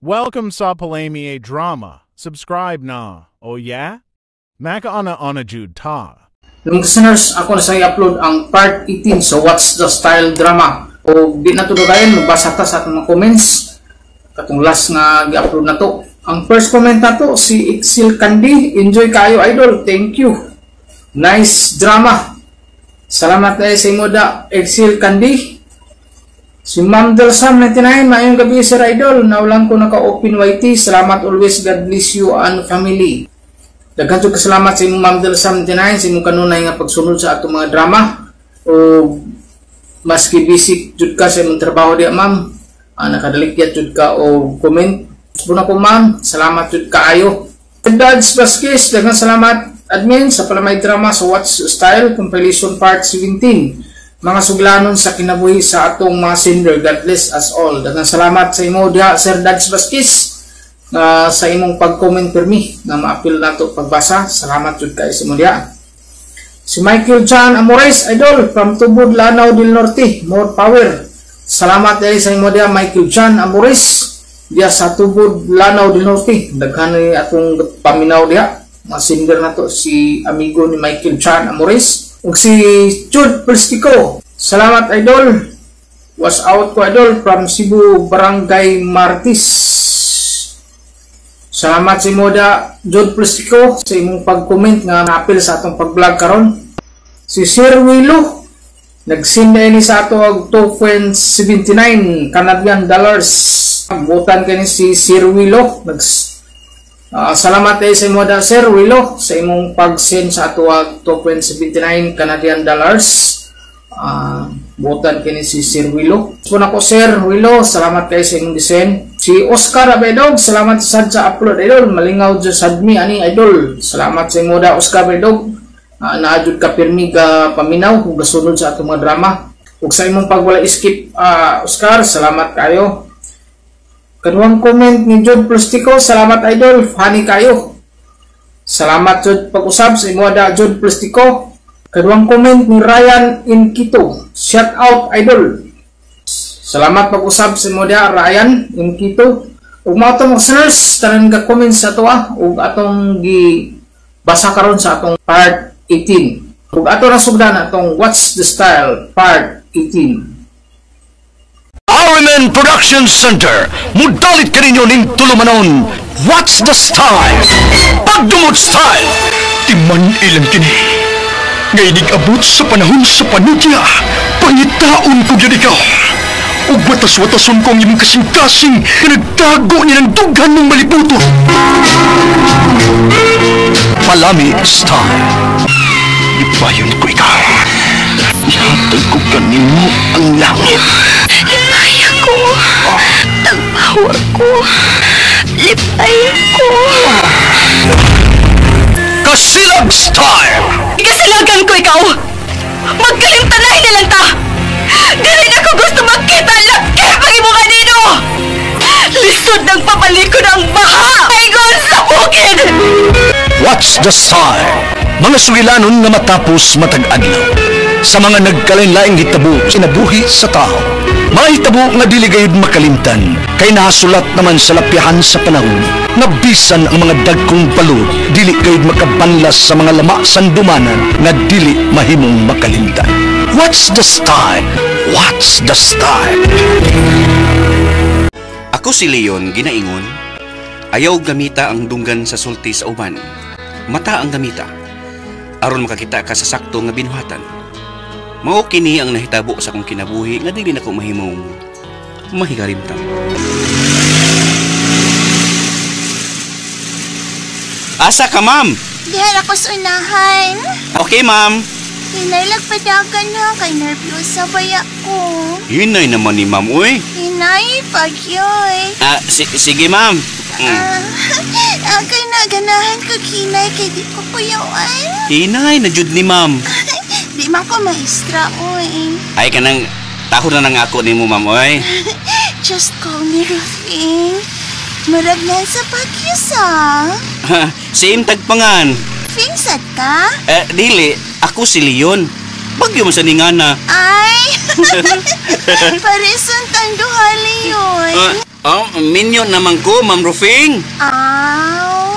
Welcome sa Palami a Drama. Subscribe na. Oh yeah? Makaana ana jud ta. Mga listeners, ako na sa i-upload ang part 18 sa What's the Style Drama. O di na tudugayan, magbasa ta sa atong mga comments. Katong last nga gi-upload na to. Ang first comment na to, si Exil Candy. Enjoy kayo, idol. Thank you. Nice drama. Salamat na sa imo da, Exil Candy. Si Ma'am Del Sam 99, maayong gabi, Sir Idol. Naulang ko naka-open YT. Salamat always. God bless you and family. Daghan jud kasalamat sa imong, Ma'am Del Sam 99, sa imong kanunay nga pagsunod sa atong mga drama. O maski busy jud ka sa imong trabaho diya, ma'am, nakadalikyat jud ka o comment. Muna ko, ma'am, salamat jud kaayo. Dads Vasquez, daghang salamat, admin, sa Palamay Drama sa What's Style Compilation Part 17. Mga suglanon sa kinabuhi sa atong mga sender. God bless us all. Daghang salamat sa imo diha, Sir Dads Vasquez, sa imong pag-comment permi na maapil nato pagbasa. Salamat jud kay sa imo diha. Si Michael John Amores, idol, from Tubod, Lanao del Norte. More power. Salamat dahil sa imo diha, Michael John Amores, diha sa Tubod, Lanao del Norte. Daghan ni atong paminaw diha. Mga sender nato si amigo ni Michael John Amores. Ug si Jude Plastico. Salamat, idol. Was out ko, idol, from Cebu, Barangay Martis. Salamat si Moda Jude Plastico sa imong pag-comment nga naapil sa atong pag-vlog karon. Si Sir Willow nag-send na ini sa ato og 2.79 Canadian dollars. Butan kani si Sir Willow. Nag salamat eh sa imo da, Sir Willow, sa imong pag-send sa ato og 2.79 Canadian dollars. Butan kini si Sir Willow. So nako, Sir Willow, salamat kay sa imong gi-send. Si Oscar Abedog, salamat sad sa upload, idol. Malingaw jud sad mi ani, idol. Salamat sa imo da, Oscar Abedog. Naa jud ka pirmi ga paminaw kung gasunod sa atong mga drama. Ug sa imong pagwala skip, Oscar, salamat kayo. Kaduhang comment ni Jude Plastico, salamat idol, funny kayo. Salamat jud pag-usab sa imo da, Jude Plastico. Kaduhang comment ni Ryan Inquito, shout out, idol. Salamat pag-usab sa imo da, Ryan Inquito. Ug mao to, mga sirs, tanan ga comment sa ato ug atong gi basa karon sa atong part 18. Ug ato na sugdan atong What's the Style part 18. RMN Production Center, mudalit kaninyo ning tulumanon, What's the Style? Pagdumot Style! Timan ilang kini. Nga inig-abot sa panahon sa panudya, pangitaon ko gyud ikaw. Ug watas-watason ko ang imong kasing-kasing nga nagtago ni ng dughan mong malibuton. Palami Style. Ibayon ko ikaw. Ihatag ko kanimo ang langit. Lipay ko. Tagpower ko. Lipay ko. Kasilag Style! Ikasilagan ko ikaw! Magkalimtanay na lang ta! Dili na ko gusto magkita lakip ang imo kanino! Lisod ng papalikon ang baha! Ingon sa bukid! What's the Style? Mga sugilanon nga matapos matag adlaw. Sa mga nagkalain-laing hitabo kinabuhi sa tao. Mga hitabo nga dili gayud makalimtan kay nahasulat naman sa lapyahan sa panahon nga bisan ang mga dagkong balod dili gayud makabanlas sa mga lama sandumanan nga dili mahimong makalimtan. What's the Style? What's the Style? Ako si Leon ginaingon, ayaw gamita ang dunggan sa sulti sa uban. Mata ang gamita. Aron makakita ka sa sakto nga binuhatan. Mao kini ang nahitabo sa akong kinabuhi nga dili nako mahimong mahikalimtan. Asa ka, ma'am? Diha ako sa unahan. Okay, ma'am. Hinay lagpadagan ha, kay nervyosa baya ko. Hinay naman ni ma'am, uy. Hinay, pagyoy. Sige, ma'am. Kay naganahan ko hinay, kay di ko kuyawan. Hinay na jud ni ma'am. Di man ko maestra, oy. Ay, kanang taho na nang ako ni mo, ma'am, oy. Just call me Ruthie. Murag na sa pagyos, ah. Same tagpangan. Fingsat ka? Dili, ako si Leon. Bagyo mo sa ningana. Ay! Parison tang duha, Leon. Oh, minyo naman ko, Ma'am Rufing. Aw.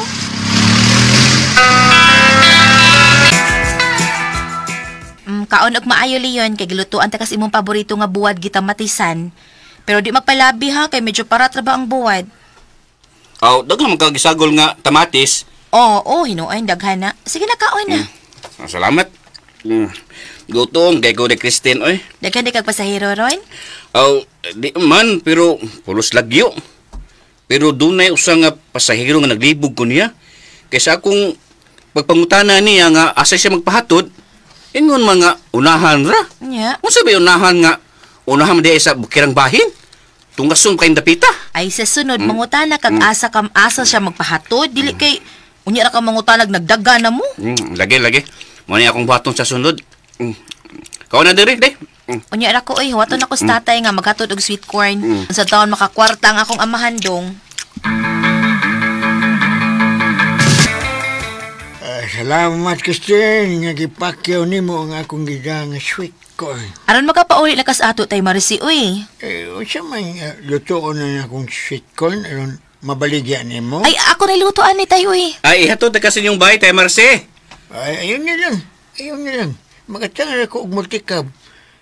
Kaon og maayo Leon kay gilutuan ta kas imong paborito nga buwad gitamatisan. Pero di magpalabi ha kay medyo parat ra ba ang buwad. Aw, daghan man kagisagol nga tamatis. Oo, hinuoy daghan na. Sige na kaon na. Salamat. Gutom kay ko ni Christine oy. Daghan di kag pasahero ron? Aw, di man pero pulos lagyo. Pero dunay usa nga pasahero nga naglibog ko niya. Kaysa akong pagpangutana niya nga asa siya magpahatod, ingon mga unahan ra. Nya. Unsa ba unahan nga? Unahan man di sa bukirang bahin. Tungason kay dapita. Ay sa sunod mangutana kag asa kam asa siya magpahatod, dili kay unya ra ka mangutanag nagdaga na mo. Lagi lagi. Mo ni akong buhaton sa sunod. Kaon na diri, day. Unya ra ko oy, huwaton ako sa tatay nga maghatod og sweet corn. Sa taon makakwarta ang akong amahan dong. Salamat, Christine, nga gipakyaw nimo ang akong gida nga sweet corn. Aron makapauli na kas ato tay Marcy oy. Eh, unsa man lutoon na akong sweet corn aron mabaligya nimo? Ay ako na lutoan ni tay oy. Ay, ihatod na kasi inyong bahay, tay Marcy. Ay, ayun na lang. Ayun na lang. Makatanga ako og multikab.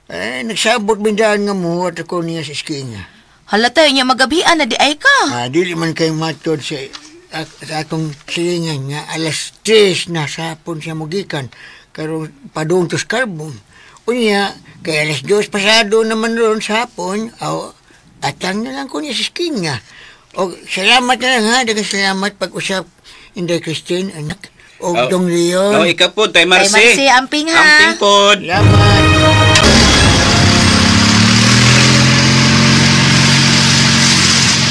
Ay, nagsabot bindaan nga muhat ako niya sa eskina. Hala tayo nya magabian na di ay ka. Dili man kay matod sa atong silingan nga alas 3 na sa hapon siya mugikan karon padung tos carbon. Unya kay alas 2 pasado naman ron sa hapon, aw atang na lang ko niya sa eskina. Og salamat na lang ha, daghang salamat pag-usap Inday Christine anak og Dong Leon. Oh, ikaw po, Tay Marcy. Tay Marcy, amping ha. Amping po. Salamat.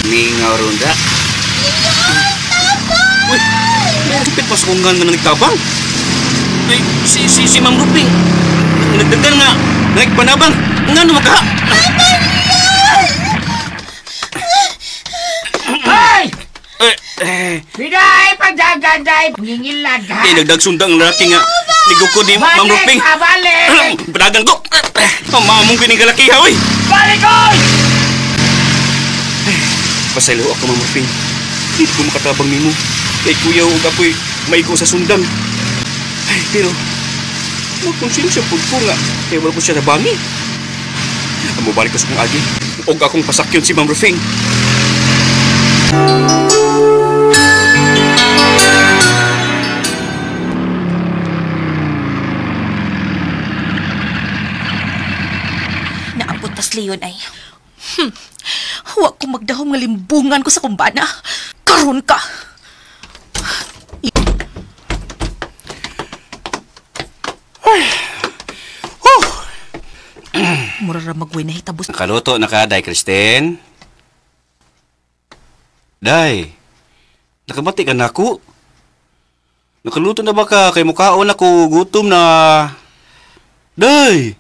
Mingaw ronda. Uy, may kapit pa sa kunggan nga nagtabang. Ay, si Ma'am Ruping. Nagdagan nga, nagpanabang. Nga no makaha. Ay! Eh, Biday, pagdaganday, pangingilad ha! eh, nagdagsundang ang lalaki nga. Nigukod ni Ma'am Ruping. Balik! Balik! Padagan ko! Mamong pinigalakiha, oy! Balik, oy! Pasaylo ako, Ma'am Ruping. Hindi ko makatabang nimo. Kay kuya ug ako'y maigo sa sundang. Ay, pero magkonsensya po ko nga. Kaya wala ko siya nabangi. Amo balik ko sa kong agi. Og akong pasakyon si Ma'am Rufing. Naabot tas Leon ay. Wa ko magdahom nga limbungan ko sa kumbana. Karon ka. Mura ra magway na hitabos. Nakaluto na ka, Day Christine. Day, nakabati ka na ako. Nakaluto na ba ka? Kay mukhaon ako, gutom na. Day!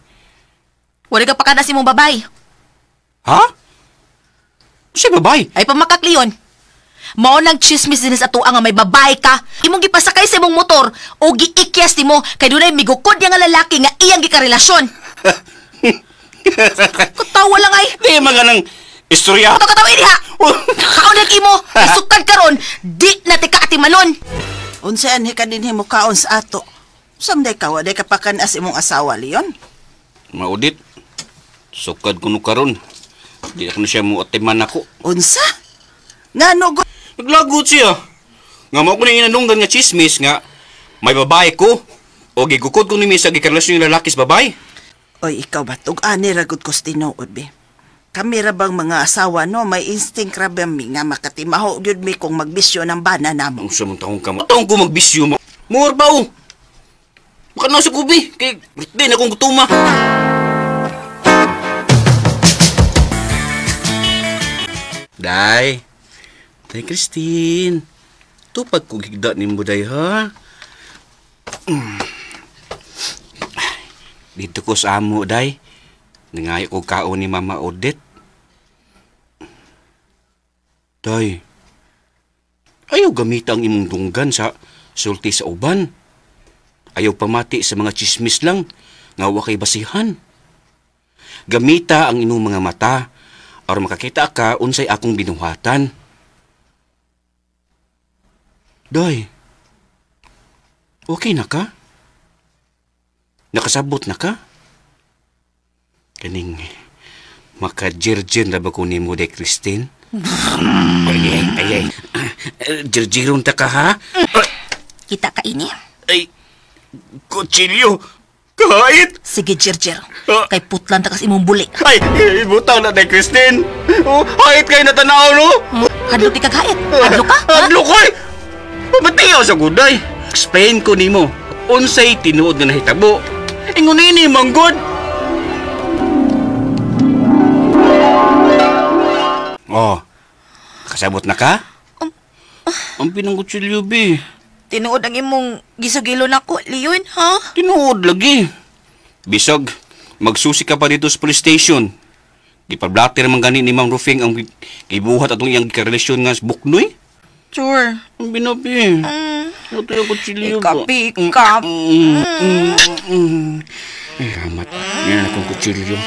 Wala ka pa ka na si mong babay. Ha? Siya babay? Ay pamakak, Leon. Mao nang chismis din sa atuang nga may babae ka. Imong gipasakay sa imong motor o giikyas nimo kay dunay migukod niya nga lalaki nga iyang gikarelasyon. Katawa lang ay. Di mga nang istorya. Katawa katawa diha. Kaon lang imo, isukad karon, di na tika atimanon. Unsa anhi ka dinhi mo kaon sa ato? Samday ka wa day ka pakan-as imong asawa, Leon. Maudit. Sukad kuno karon. Di ako na siya mo atiman ako. Unsa? Ngano go? Naglagot siya. Nga mo ko na inanunggan nga chismis nga may babae ko. O gigukod ko ni misa gikarelasyon yung lalaki sa babae. Oy, ikaw ba tug-ani ra gud ko tinuod be. Kami ra bang mga asawa no, may instinct ra ba mi nga makatimaho gyud mi kung magbisyo ng bana namo. Ang sa mong taong ka mo. Taong ko magbisyo mo. More ba o? Baka nasa kubi. Kay di na akong gutuma. Day. Day, Christine. Tupag ko higda ni mo, day, ha? Dito ko sa amo, day. Nangayo ko kaon ni Mama Odette. Day. Ayaw gamita ang imong dunggan sa sulti sa uban. Ayaw pamati sa mga chismis lang nga wa kay basihan. Gamita ang inyong mga mata Aron makakita ka unsay akong binuhatan. Day, okay na ka? Nakasabot na ka? Kaning makajirjir na ba ko nimo, Day Christine? Ay, ay, ay. Jirjiron ta ka, ha? Kita ka ini? Ay, kutsilyo! Kahit! Sige, Jirjir. Kay putlan ta kas imong buli. Ay, ibutang na, Day Christine! Oh, hait kayo natanaw, no? Hadlok di kag hait. Hadlok ka? Hadlok ko'y! Pamatiyaw sa guday. Explain ko nimo. Unsay tinuod nga nahitabo. Ingon ini, manggod! Oh, kasabot na ka? Ang pinangkutsilyo, be. Tinuod ang imong gisugilo nako, Leon, ha? Tinuod lagi. Bisag, magsusi ka pa dito sa police station. Gipablater man gani ni Ma'am Rufing ang gibuhat atong iyang karelasyon nga sa Buknoy. Sure. Ang binabi. Ito yung kutsilyo ba? Ikap, ikap. Ay, ramat. Yan akong kutsilyo.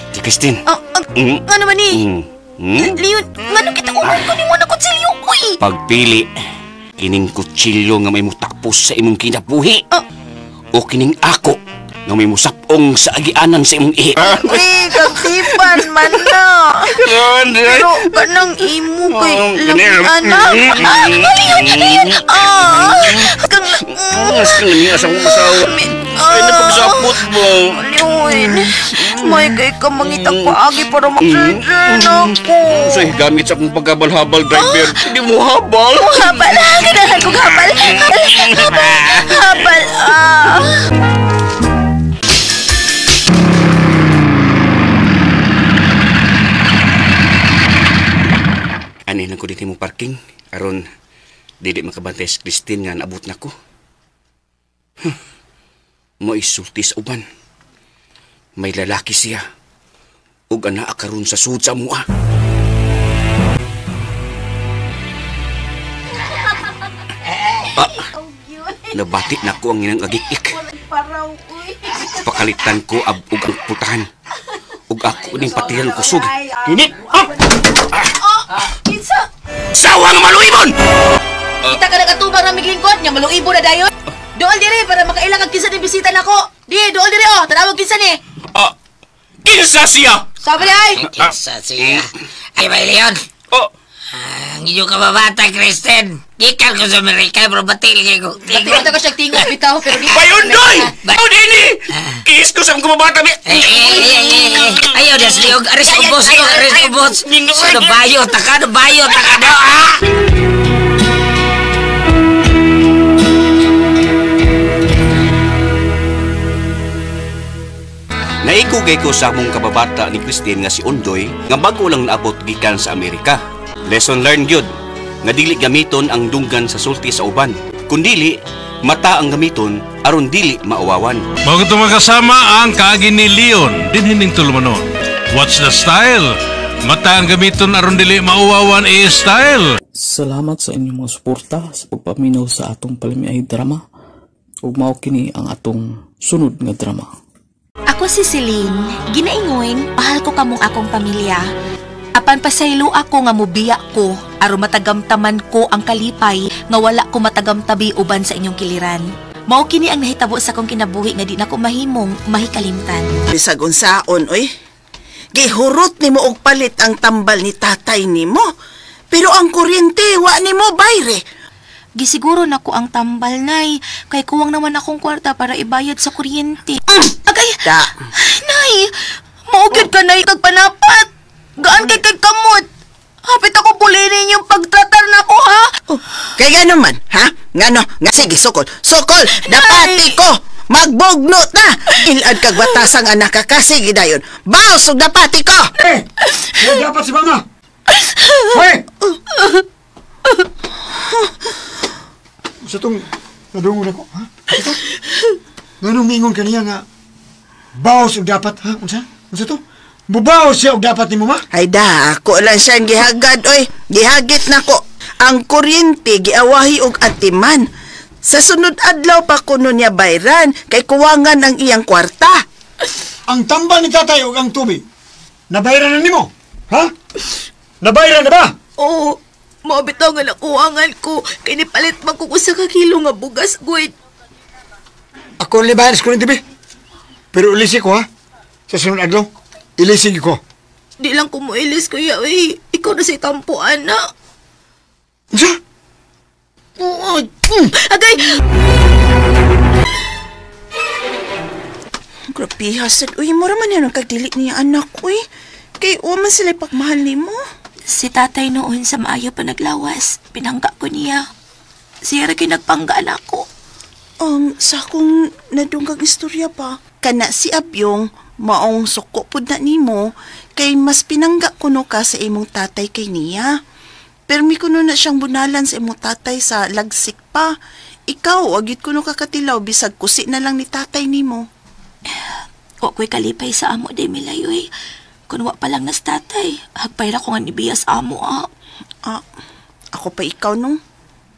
Di, Christine. Nga naman eh. Leon, nga nung kita umon ko ni mo na kutsilyo, uy! Pagpili, kining kutsilyo nga may mutapos sa imong kinabuhi. O kining ako nga may musapong sa agianan sa imong ihi. Uy, kagtipan man na. Pero kanang imo kay lamiana. Leon, Leon! Kang... Mas kang niya sa akong asawa. Ay, napagsapot mo. Leon, may kay ka mangitang paagi para magsirjir na ako. Say, gamit sa akong pagkabal-habal, driver. Hindi mo habal. Habal, ganahan kong habal. Habal, habal, Ani lang ko dito mo parking. Aron, dili makabantay si Christine nga naabot na ko. Huh. Maisulti sa uban. May lalaki siya. Ug anaa karon sa sud sa mua. Nabati na ko ang inang agik-ik. Pakalitan ko abog ang putahan. Ug ako ning patiran kusog. Init! Kinsa? Sawa nga maluibon! Kita ka nagatubang na miglingkod nga maluibon na dayon. Dool dire para makailang ang kinsa ni bisita nako. Di, dool dire oh, tanawag kinsa ni. Kinsa siya? Sabi ni ay. Kinsa siya? Ay, may Leon. Oh. Ang inyong kababata, Kristen. Gikan ko sa Amerika, pero batil kayo ko. Batil ko siyang tingog bitaw, pero di. Bayundoy! Ayaw dini! Kiis ko sa akong kababata. Ayaw, das liog. Aris ubos, aris ubos. So, nabayo, taka, nabayo, taka daw, ah! Naikugay ko sa among kababata ni Christine nga si Ondoy nga bago lang naabot gikan sa Amerika. Lesson learned gyud nga dili gamiton ang dunggan sa sulti sa uban, kundili mata ang gamiton aron dili mauwawan. Mao gito makasama ang kaagi ni Leon dinhining tulumanon. What's the style? Mata ang gamiton aron dili mauwawan i style. Salamat sa inyong mga suporta sa pagpaminaw sa atong palamiay drama. Ug mao kini ang atong sunod nga drama. Ako si Celine, ginaingon, mahal ko kamong akong pamilya. Apan pasaylo ako nga mubiya ko, aron matagamtaman ko ang kalipay nga wala ko matagamtabi uban sa inyong kiliran. Mao kini ang nahitabo sa akong kinabuhi nga di na ko mahimong mahikalimtan. Bisag unsaon, oy. Gihurot nimo og palit ang tambal ni tatay nimo. Pero ang kuryente wa nimo bayre. Gisiguro na ko ang tambal, nay. Kay kuwang naman akong kwarta para ibayad sa kuryente. Agay! Da. Nay! Maugid ka, nay, kag panapat! Gaan kay kay kamot! Hapit ako pulinin yung pagtratar na ko, ha? Oh, kay gano man, ha? Ngano? Nga, sige, sukol. Sukol! Dapati ko! Magbugnot na! Ilad kag batasang anak ka kasi gidayon. Baos ug dapati ko! Eh! Dapat si mama! Hoy! Sa itong nadungon ako, ha? Ito? Nganong mingon ka niya nga baos og dapat, ha? Unsa? Unsa to? Mubaos siya og dapat ni mama? Ay da, ako lang siyang gihagad, oy. Gihagit na ko. Ang kuryente giawahi og atiman. Sa sunod adlaw pa kuno niya bayran kay kuwangan ang iyang kwarta. Ang tambal ni tatay og ang tubig, nabayran na nimo. Ha? Nabayran na ba? Oo. Mao bitaw nga nakuangan ko. Kay nipalit man ko usa ka kilo nga bugas, good. Ako ang libahan sa kuryente, be. Pero ilisi ko, ha? Sa sunod adlaw, ilisi ko. Di lang ko mo ilis, kuya. Uy, ikaw na sa itampuan na. Unsa? Agay! Grabe, hasad. Uy, mura man yan ang kagdili niya anak, uy. Kay uman sila pagmahal ni mo. Si tatay noon sa maayo pa naglawas, pinangga ko niya. Siya ra kay nagpangga nako. Sa akong nadunggang istorya pa, kana si Abyong, maong suko pud na nimo, kay mas pinangga kuno ka sa imong tatay kay niya. Permi kuno na siyang bunalan sa imong tatay sa lagsik pa. Ikaw, agit kuno kakatilaw, bisag kusi na lang ni tatay nimo. Wa ko'y kalipay sa amo, day milayoy. Kun wa pa lang nas tatay, hagpay ra ko nga nibiyas amo, ah. Ah, ako pa ikaw nung.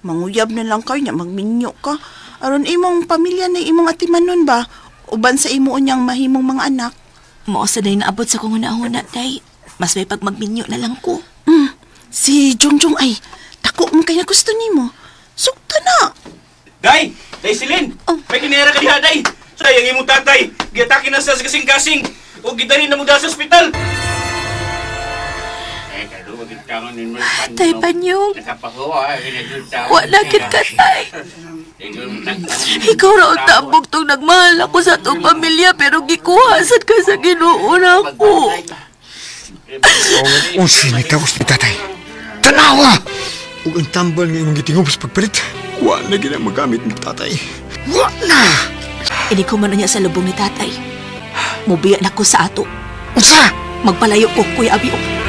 Manguyab na lang kayo niya, magminyo ka. Aron imong pamilya na imong atimanon ba? Uban sa imo unyang mahimong mga anak. Mao sa day naabot sa kong hunahuna, day. Mas may pagmagminyo na lang ko. Si Jongjong ay, dako mo kay na gusto nimo. Sukta na. Day! Day Celine! Oh. May kinera ka diha, day! Day, ang imong tatay! Giatake na sa kasing-kasing! O gidalhin na mo dahil sa ospital! Tay Panyong, wala kit ka, tay. Ikaw ra ang tabog tong nagmahal ako sa atong pamilya pero gikuha sad ka sa Ginoo nako. Unsa ni tapos ni tatay? Tanawa! Ug ang tambal nga imong gitingob sa pagpalit. Wa na gid ang magamit ni tatay. Wa na! Ini ko man niya sa lubong ni tatay. Mubiya na ko sa ato. Unsa? Magpalayo ko, Kuya Abyong.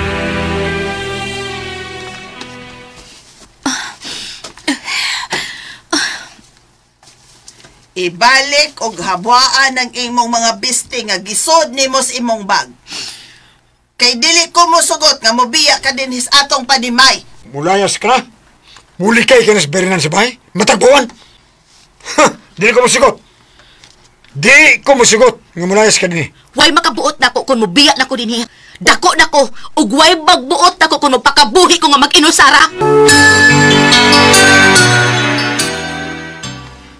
Ibalik og habwaan ang imong mga biste nga gisod nimo sa imong bag. Kay dili ko mosugot nga mobiya ka dinhi sa atong panimay. Mulayas ka na? Mulikay ka na sa berinan sa bahay? Matagbuan? Ha! Dili ko mosugot! Di ko mosugot nga mulayas ka dinhi. Way makabuot nako kung mobiya nako dinhi. Dako nako ug way magbuot nako kung magpakabuhi ko nga mag-inusara.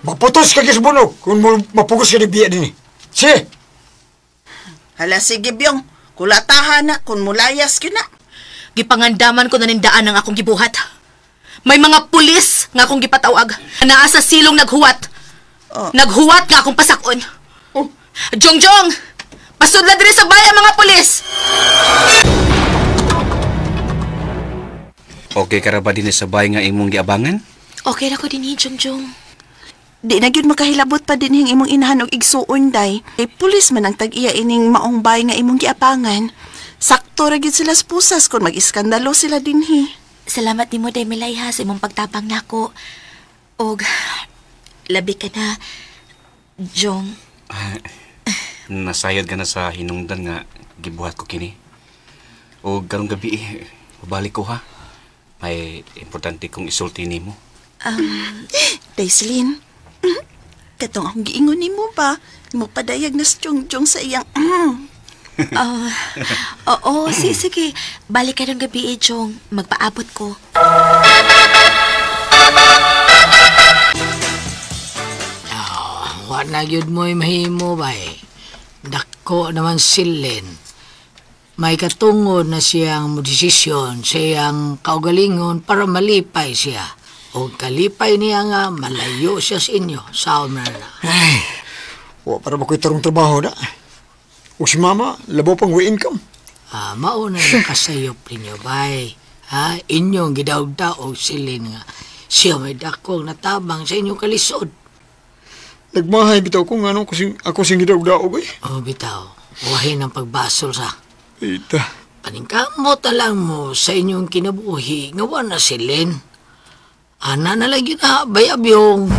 Maputos ka kisbunog kung mapugos ka ni biya dinhi. Sige! Hala sige Byong, kulatahan na kung mulayas gyud na. Gipangandaman ko na nindaan ang akong gibuhat. May mga pulis nga akong gipatawag. Naa sa silong naghuwat. Oh. Naghuwat nga akong pasakon. Oh. Jongjong! Pasudla diri sa bayan mga pulis! Okay ka ra ba din sa bahay nga imong giabangan? Okay ra ko dinhi, Jongjong. Di na gyud makahilabot pa dinhi ang imong inahan og igsuon day. Kay pulis man ang tag-iya ining maong bay nga imong giabangan. Sakto ra gyud sila sa pusas kung mag-iskandalo sila dinhi. Salamat nimo day Milay ha sa imong pagtabang nako. Og labi ka na, Jong. Nasayod ka na sa hinungdan nga gibuhat ko kini. O karong gabi, pabalik ko ha. May importante kong isulti nimo. Daiselyn, katong akong giingon nimo ba? Mo padayag na si Jongjong sa iyang Oo, sige. Balik ka ng gabi, Jong. Magpaabot ko. Wa na gyud mo'y mahimo bay. Dako naman silin. May katungod na siyang modesisyon sa iyang kaugalingon para malipay siya. O kalipay niya nga malayo siya sa inyo. Sao na na. Ay, wa para ba ko'y tarong trabaho na? O si mama, labo pang way income. Ah, mauna na kasayop ninyo bay. Ha? Inyong gidaog-daog silin nga. Siya may dakong natabang sa inyong kalisod. Nagmahay bitaw ko nga nung ako sing gidaog-daog eh. O bitaw, wahin ang pagbasol sa. Ita. Paningkamot na lang mo sa inyong kinabuhi nga wa na silin. Ana na lang yun ha, bayab yung.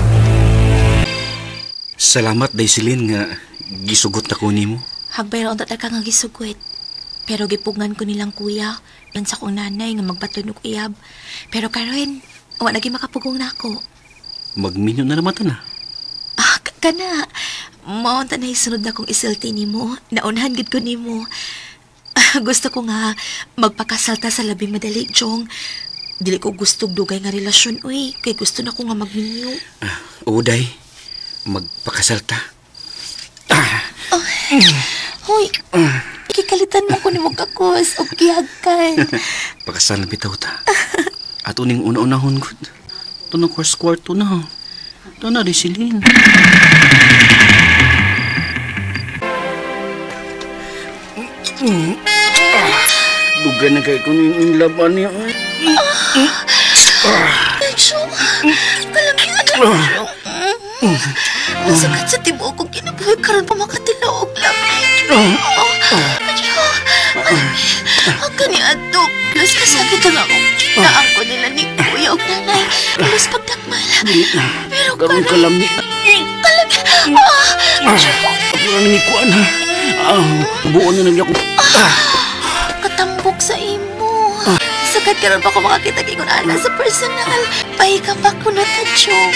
Salamat, Daiselyn, nga gisugot na ko nimo. Hagbay ra unta ka nga gisugot. Pero gipugngan ko nilang kuya. Yan sa kong nanay nga magbaton og iyab. Pero karon, wa lagi makapugong nako. Magminyo na naman ta na. Ah, kana. Mao unta na isunod na kong isulti nimo. Naunhan gid ko nimo. Gusto ko nga magpakasal ta sa labing madali, Jong. Dili ko gusto dugay nga relasyon, uy. Kay gusto na ko nga magminyo. Uday, magpakasal ta. Oh. Hoy, ikikalitan mo ko ni mong kakos o gihagkan. Pakasal na bitaw ta. Ato ning una-unahon gud. Ito na first kwarto na. Ito na di silin. Dugay na kayo kung yung laban niya. Jong, kalamihan na. Sakat sa tibuok kong kinabuhi karon pa makatilaw og lami. Ang kani ato, plus kasakit ang akong naang ko nila ni kuya og nanay. Plus pagdakmal. Pero karon kalami. Kalami. Ako ni kuan ha. Buo na nagya ko. Katambok sa imo. Sakat karon pa ko makakita kay ana sa personal. Pahika pa ko na ta, Jong.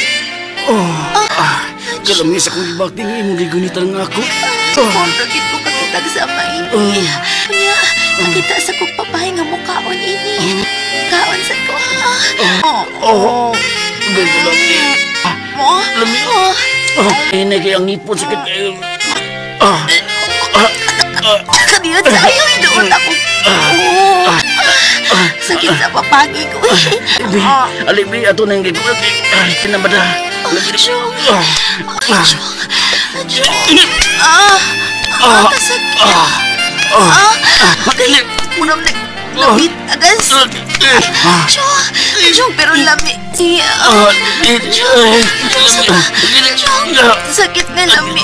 Kalami sa kong ibakti nga imong gigunitan nga ako. Portugit ko kakitag sa maini. Unya, nakita sa kong papahay nga mukaon ini. Kaon sa ko, ha? Oh, lami. Lami. Inay kay ang ngipon sakit kayo. Kanina tayo, inuot ako. Sakit sa papagi ko. Alibri, ato na yung gigunitan. Pinamada. Jong. Jong. Kasakit. Kaya, unang lamit agas. Jong, pero lami. Jong, sakit na lami.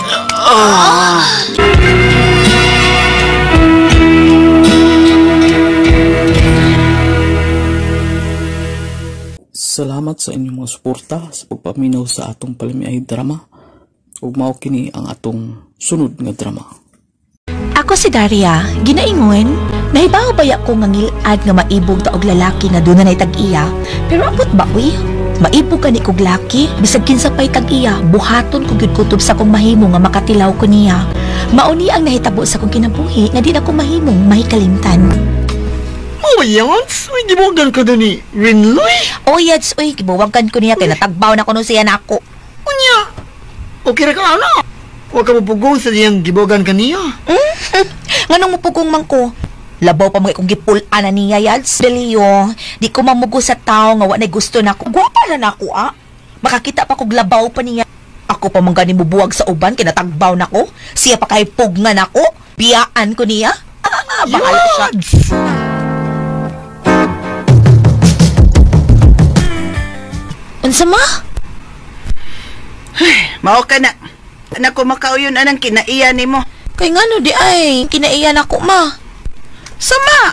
Salamat sa inyong mga suporta sa pagpaminaw sa atong palamiay drama. Ug mao kini ang atong sunod nga drama. Ako si Daria, ginaingon, nahibaw baya ko nga ngilad nga maibog ta og lalaki nga duna nay tag-iya, pero ambot ba uy? Maibog ka ni kog laki, bisag kinsa pay tag-iya, buhaton ko gyud kutob sa akong mahimo nga makatilaw ko niya. Mao ni ang nahitabo sa akong kinabuhi nga di na ko mahimong mahikalimtan. Oh, Yads, uy, gibuwagan ka doon ni Rinloy? Oh, Yads, uy, gibuwagan ko niya, kaya natagbaw na ko nun siya na ako. Unya, okay ra ka, ana. Huwag ka mapugong sa diyang gibuwagan ka niya. Nganong mupugong man ko? Labaw pa mga kong gipulaan na niya, Yads. Delio, di ko mamugo sa tao nga wa na'y gusto na ako. Gwapa na na ako, ah. Makakita pa kog labaw pa niya. Ako pa man gani mubuwag sa uban, kaya natagbaw na ko. Siya pa kay pugnan ako. Biyaan ko niya. Ah, bahala siya. Unsa ma? Ay, mao ka na. Nako makauyon anang kinaiya nimo. Kay ngano di ay kinaiya nako ma. Sama.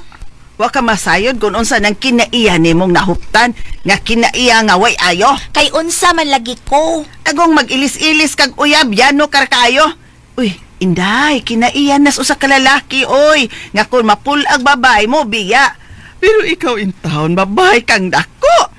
Wa ka masayod kung unsa nang kinaiya nimong nahuptan nga kinaiya nga way ayo. Kay unsa man lagi ko. Agong mag-ilis-ilis kag uyab yano kar kaayo. Uy, inday kinaiya nas usa ka lalaki oy nga kun mapul-ag babae mo biya. Pero ikaw in town babae kang dako.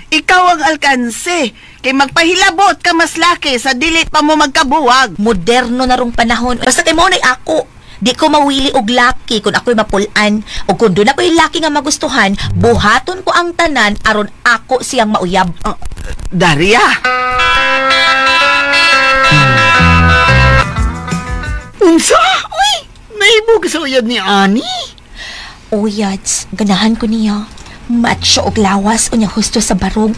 Ikaw ang alkanse. Kay magpahilabot ka mas laki sa dili pa mo magkabuwag. Moderno na rong panahon. Basta kay mo na'y ako. Di ko mawili og laki kung ako'y mapulan. O kung doon ako'y laki nga magustuhan, buhaton ko ang tanan aron ako siyang mauyab. Daria! Unsa? Uy! Naibog sa uyab ni Ani? Uyads, ganahan ko niya. Macho og lawas unya husto sa barog.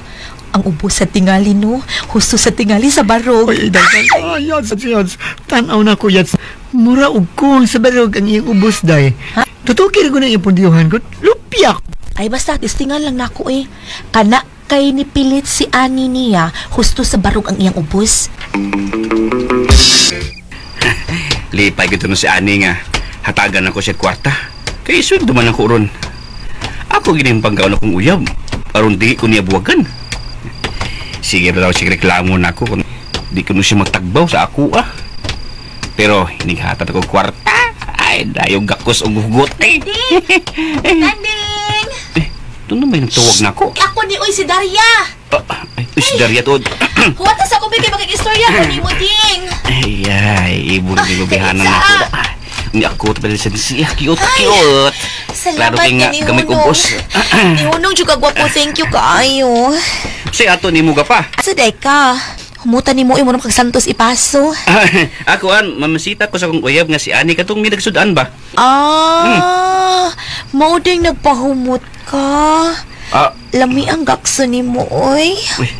Ang ubo sa tingali no, husto sa tingali sa barog. Oy, ay, yads, yads. Tan-aw na ko, yads. Mura og kuwang sa barog ang iyang ubos, day. Totoo kira ko na iyang pundiyuhan ko. Lupyak! Ay, basta, tistingan lang nako eh. Kana kay nipilit si Ani niya, husto sa barog ang iyang ubos. Lipay gito no si Ani nga. Hatagan ako siya kwarta. Kay isweldo man ako ron. Ako gining panggaon akong uyab. Aron di ko niya buwagan. Sige daw siya reklamo na ako kung di ko no siya magtagbaw sa ako ah. Pero hinighatag ako kwarta. Ay, dayong gakos og hugot eh. Nanding! Eh, doon na may nagtawag na ako. Ako ni Uy si Daria. Ay, si Daria to. Huwag sa akong bigay makikistorya ko ni mo ding. Ay, ay, ibo na gibihanan na ako. Ni ako ta lisensiya. Cute, cute. Salamat Klaro kay nga ni gamay Hunong. ubos. Ni Hunong juga gwapo, thank you kaayo. Say ato nimo ga pa. Asa day ka? Humutan nimo imo nang kagsantos ipaso. Ako an mamasita ko sa akong uyab nga si Ani katong mi nagsudan ba. Ah, mao ding nagpahumot ka. Ah, Lami ang gakso nimo oy. uy,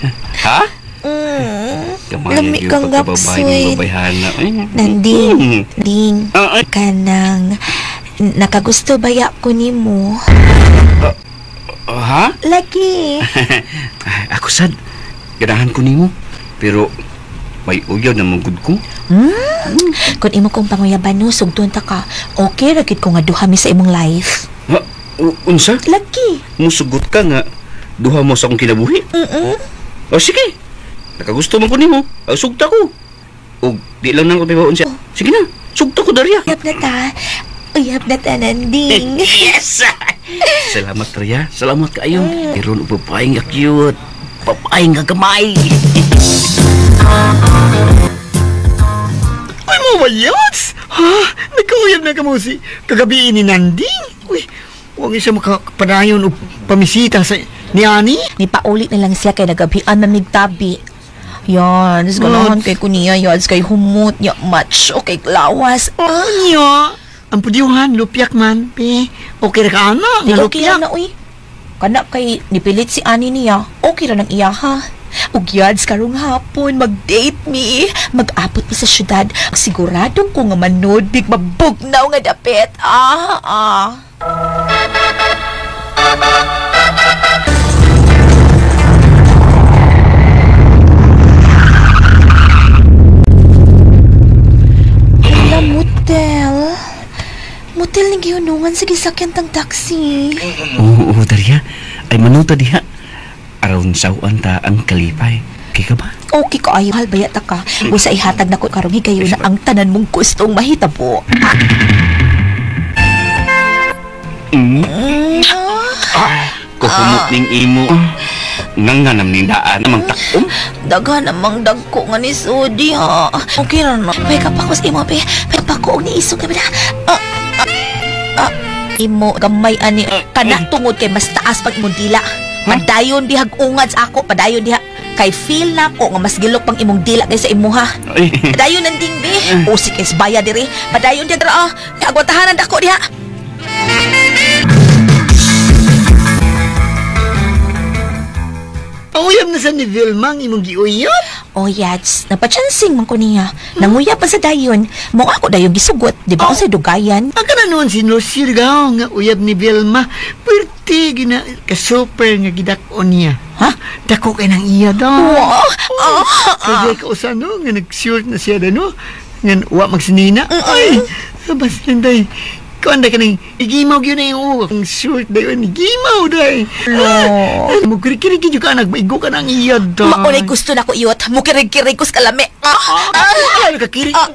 ha? Mm. Gamay Lami gyud kang pagkababae gaksoy. ng babayhana. Ay. Nanding, ding, Ah, ay. kanang nakagusto baya ko nimo. Oh, ha? Lagi. Ako sad. Ganahan ko nimo. Pero may uyaw na manggod ko. Kung imo kong panguyaban no, sugdon ta ka. Okay ra gid ko nga duha mi sa imong life. Ha? Unsa? Lagi. Musugot ka nga duha mo sa akong kinabuhi. O sige. Nakagusto man ko nimo. Ay, sugta ko. O di lang nang kapibaon siya. Sige na. Sugta ko Daria. Uyab na ta. Uyab na ta, Nanding. Yes! Salamat Daria. Salamat kaayo. Pero og babae nga cute. Babae nga gamay. Uy, mo bayots! Ha? Nagkauyab na kamo si kagabi ni Nanding. Uy, huwag isa makapadayon o pamisita sa ni Ani. Nipaulit na lang siya kay nagabian na migtabi. Yan, is ganahan kay kuniya, yads kay humot, ya match, okay, lawas. Anyo, ang pudyuhan, lupiak man. Pe, okay ra ka ana, Di nga okay ra lupiak. na, uy. Kana kay nipilit si Ani niya, okay ra nang iya ha. Ug yads karong hapon, mag-date mi. Mag-abot mi sa syudad. Sigurado ko nga manood, big mabugnaw nga dapit. Ah, ah. Wala, motel. Motel ni gihunungan sa gisakyan tang taxi. Oo, oo, Daria. Ay manuta diha. Aron sawan ta ang kalipay. Kay ka ba? Okay ko ayo halbaya ta ka. Usa ihatag nako karong higayon na ang tanan mong gustong mahitabo. Kuhumot ning imo. Nganganam ning daan namang takom. Daghan namang dagko nga ni Sudi ha. Okay ra na. May kapakos imo be. May pako og niisog na ba na? Ah, ah, ah. Imo gamay ani kana tungod kay mas taas pag imong dila. Padayon dihag ungad sa ako, padayon diha. Kay feel na ko nga mas gilok pang imong dila kaysa imuha. Ay. Padayon nanding be. Usik is baya diri. Padayon diha dra. ah. Agwatahanan dako diha. Ang uyab na sa ni Vilma, ang imong giuyab. Oh, yats. Napachansing man ko niya. Nanguya pa sa dayon. Mo ako dayon gisugot. Di ba oh. Sa dugayan? Ang kana noon si Lucio Gao nga uyab ni Vilma. Perti gina ka-super nga gidak-on niya. Ha? Dako kay nang iya daw. Wow! Ah, Kaya ka usa no nga nag-sure na siya da no. Nga wa magsinina. Ay, basta day. Kuan da ka nang igimaw gyud na yung uwa. Ang short dayon igimaw day. No. Mugkiri-kiri gyud ka nagmaigo ka nang iya day. Maunay gusto na ko iyot. Mukirig-kirig ko sa kalami. Ah! Ah! Ay, nakakiri. Ah!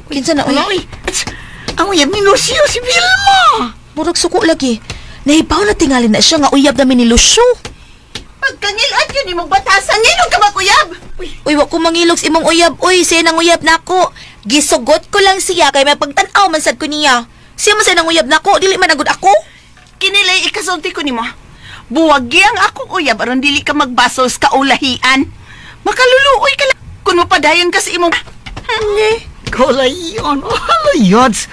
Kinsa na, uy? Ay, ang uyab ni Lucio si Vilma. Murag suko lagi. Nahibaw na tingali na siya nga uyab namin ni Lucio. Pagkangilat yun imong batasan ngayon ka maguyab. Uy, wa ko mangilog sa imong uyab. Uy, siya nang uyab nako. Gisugot ko lang siya kay may pagtan-aw man sad ko niya. Siya man siya nang uyab nako, dili man agud ako. Kinilay ikasulti ko nimo. Buwagi ang akong uyab aron dili ka magbasos ka ulahian. Makaluluoy ka lang kun mapadayon ka sa imong Kolayon. Oh, yods.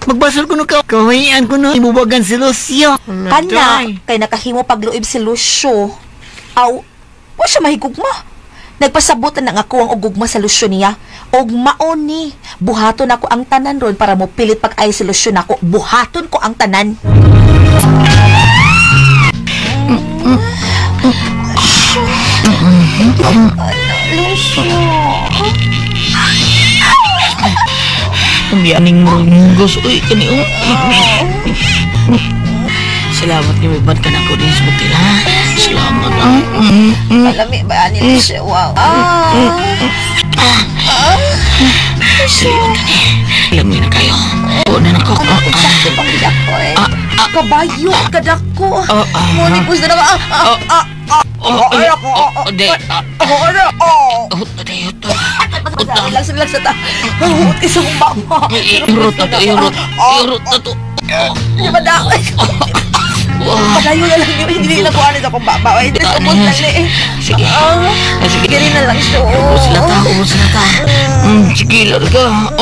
Magbasol ko no ka. Kawayan ko no. Imubagan si Lucio. Kana kay nakahimo pagluib si Lucio. Aw, wa siya mahigugma. Nagpasabot na nga ako ang ugugma sa Lucio niya. Og maon ni, buhaton ako ang tanan ron para mo pilit pag-ay si Lucio nako. Buhaton ko ang tanan. Lucio. Umianing murunggos. Uy, kani oh. Salamat nga may ka na ako din sa butil, ha? Salamat, ha? Kalami ba ani Lucio? Wow. Ah. Saliwan ka ni. Lami na kayo. Oo na nako. Sakto pang dako eh. Kabayo kadako. Mo ni gusto na ba? Ah, ah, ah. Relax, relax ta. Huot isang baba. Irot na to, irot. Irot na to. Di ba na? Padayo na lang yun. Hindi na kuhanin akong baba. Ay, di ubos na li. Sige. Sige. Giri na lang siya. Ubos na ta, ubos na ta. Sige, larga.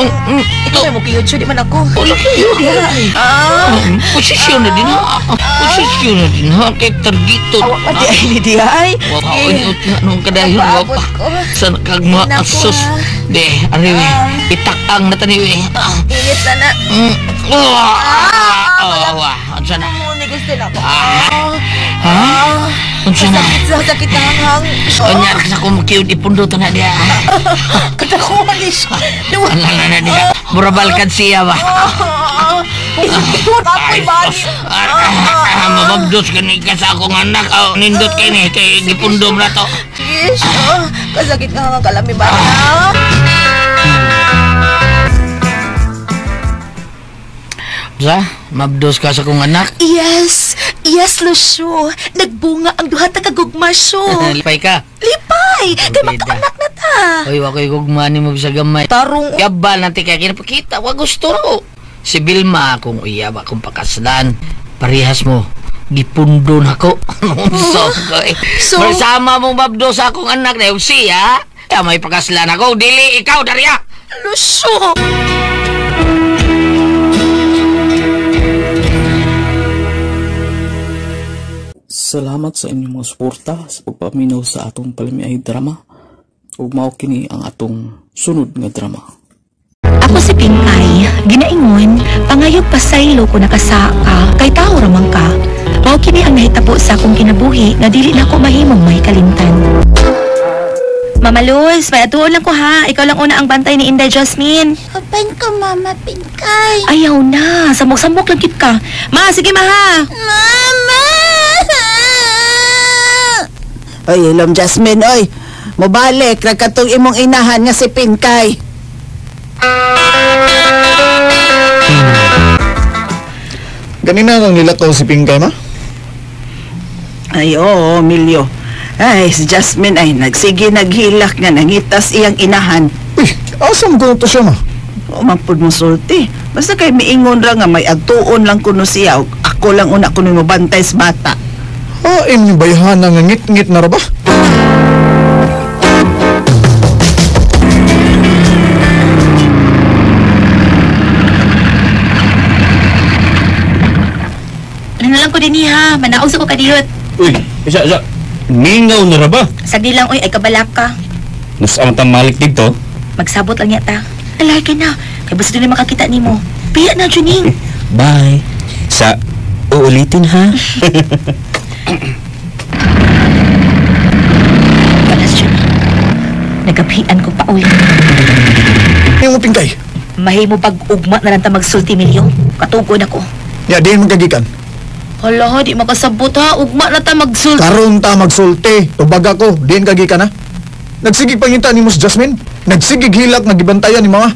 Ikaw may mukiyod siya, di man ako. Wala kayo. Posisyon na din ha. Posisyon na din ha. Kay targito. Awa pa di ay ni di ay. Wapaon nung kadayon. Napaabot ko. Sa kagma asos. Di, ariwi. Itakang na taniwi. Init na na. Wah, unsa na? Gusto na ako. Ha? Unsa na? Sakit na hanghang. Unya sa kumukiyod ipundo to na diya. Katakuha ni siya. Ano na diya? Murabalkan siya ba? Ako'y bali. Mababdos ka ni ka sa akong anak. Nindot kay ni kay gipundom na to. Sige siya. Kasakit nga ang kalami ba na? Sa? Mabdos ka sa akong anak? Yes! Yes, Lucio! Nagbunga ang duha ta kagugma, Syo. Lipay ka? Lipay! Kay magkaanak na ta! Uy, wako'y gugma ni mo sa gamay. Tarong... Yabal nanti kaya kinapakita. Wa gusto ro. Si Vilma, kung uyab akong pakaslan, parehas mo. Gipundo na ko. So, So? Bersama mong mabdos sa akong anak na yung siya. Ya, may pakaslan ako. Dili, ikaw, Daria! Lucio! Salamat sa inyong mga suporta sa pagpaminaw sa atong palamiay drama. Ug mao kini ang atong sunod nga drama. Ako si Pinkay, ginaingon, pangayog pasaylo ko nakasaka, kay tao ramang ka. Mao kini ang nahitabo sa akong kinabuhi nga dili na ko mahimong may kalimtan. Mama Luz, may atuon lang ko ha. Ikaw lang una ang bantay ni Inday Jasmine. Open ko, Mama Pinkay. Ayaw na, samok-samok lang kit ka. Ma, sige ma ha. Mama! Oy, ilom Jasmine, oy. Mobalik ra katong imong inahan nga si Pinkay. Ganina kang nilakaw si Pinkay, ma? Ay, oo, Milyo. Ay, si Jasmine ay nagsige naghilak nga nangitas iyang inahan. Uy, asam ko to siya, ma? Oo, man pud mo sulti. Basta kay miingon ra nga may agtuon lang kuno siya. Ako lang una kuno mobantay sa bata. Ah, ni bayhana nga ngit-ngit na ra ba? Ano na lang ko din ha, manaog sa ko kadiyot. Uy, isa. Mingaw na ra ba? Sagdi lang, uy, ay kabalak ka. Nasa ang malik dito? Magsabot lang yata. Alay ka na, kay basta doon makakita nimo. Piya na, Juning. Bye. Sa uulitin ha. Balas, Juning. Nagapian ko pa ulit. Yung Pinkay. Mahimo pag ugma na lang ta magsulti, Milyo. Katugon ako. Ya, diin magkagikan. Hala, di makasabot ha. Ugma na ta magsulti. Karon ta magsulti. Tubag ako, diin kagikan ha. Nagsigig panginta ni Mus Jasmine. Nagsigig hilak nga gibantayan ni mama.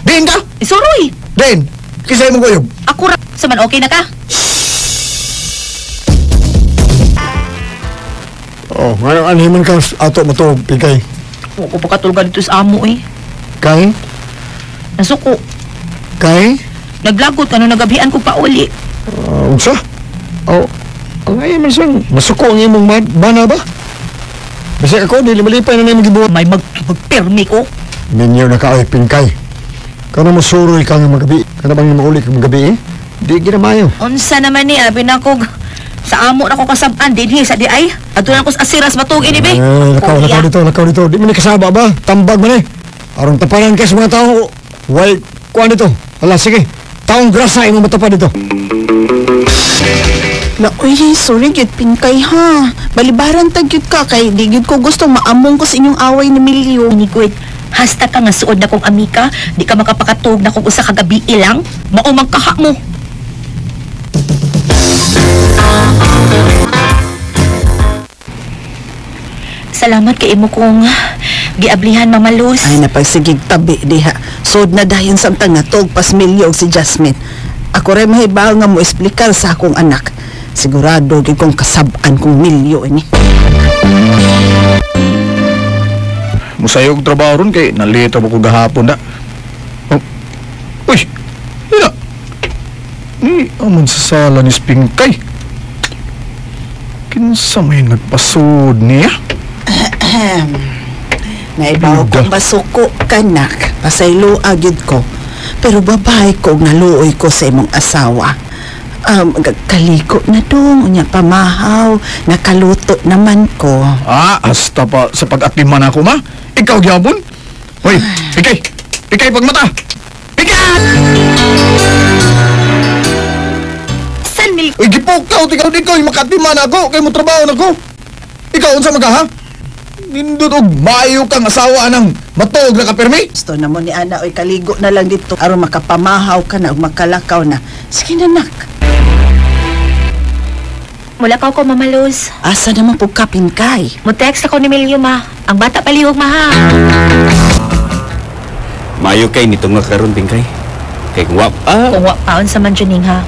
Diin ka! Isuroy! Diin! Kisay mong kuyog. Ako ra. Saman okay na ka? Oh, ngayon anhiman ka ato mo to, Pinkay. Huwag ko pakatulga dito sa amo eh. Kay? Nasuko. Kay? Naglagot ka nung nagabihan ko pa uli. Unsa? Oh, ang ayaw man siyang masuko ang imong bana ba? Bisag ako, dili malipay na na imong gibuhat. May magpirmi ko. Minyo na ka, ay, Pinkay. Kano mo suroy ka nga magabi? Kano bang mauli ka magabi eh? Di ginamayo. Unsa naman ni, abi na ko sa amo na ko kasabaan dinhi sa di ay. Adto na ko sa asiras matug ini be. Eh, lakaw, lakaw dito, lakaw dito. Di man ni kasaba ba? Tambag man eh. Aron taparan ka sa mga tao. Why, kuan dito. Ala, sige. Taong grasa imong matapa dito. Na, uy, sorry gyud Pinkay ha. Balibaran ta gyud ka kay di gyud ko gusto maamong ko sa inyong away ni Milyo. Inigwid, hasta ka nga suod na kong amika, di ka makapakatug na kung usa ka gabi ilang, mao man kaha mo. Salamat kay imo kong giablihan, Mama Luz. Ay, napagsigig tabi diha. Sod na dayon samtang natog pas Milyo og si Jasmine. Ako rin mahibaw nga mo esplikar sa akong anak. Sigurado gyud kong kasab-an kong milyo ini. Musayog trabaho ron kay nalito mo ko gahapon na. Oh. Uy, ina. Ni amon sa sala ni Spingkay. Kinsa may nagpasud niya? Naibaw kong basuko kanak, pasaylo agyud ko. Pero babae ko naluoy ko sa imong asawa. Kaliko na dong, unya pamahaw, nakaluto naman ko. Ah, hasta pa sa pag-atiman ako ma. Ikaw gyapon? Hoy, pikay! Pikay pagmata! Pikay! San mil... Uy, gipukaw, ikaw di ko, makatiman ako, kay mo trabaho na ko. Ikaw, unsa maga ha? Nindot og maayo kang asawa nang matuog na kapirmi? Gusto na mo ni Ana, oy, kaligo na lang dito. Aron makapamahaw ka na, ug makalakaw na. Sige na, nak. Mulakaw ko, Mama Luz. Asa naman po ka, Pinkay? Mo-text ako ni Milyo, ma. Ang bata palihog, ma, ha? Maayo kay nito nga karon, Pinkay. Kay kung wa pa. Kung wa paon sa man, Juning, ha?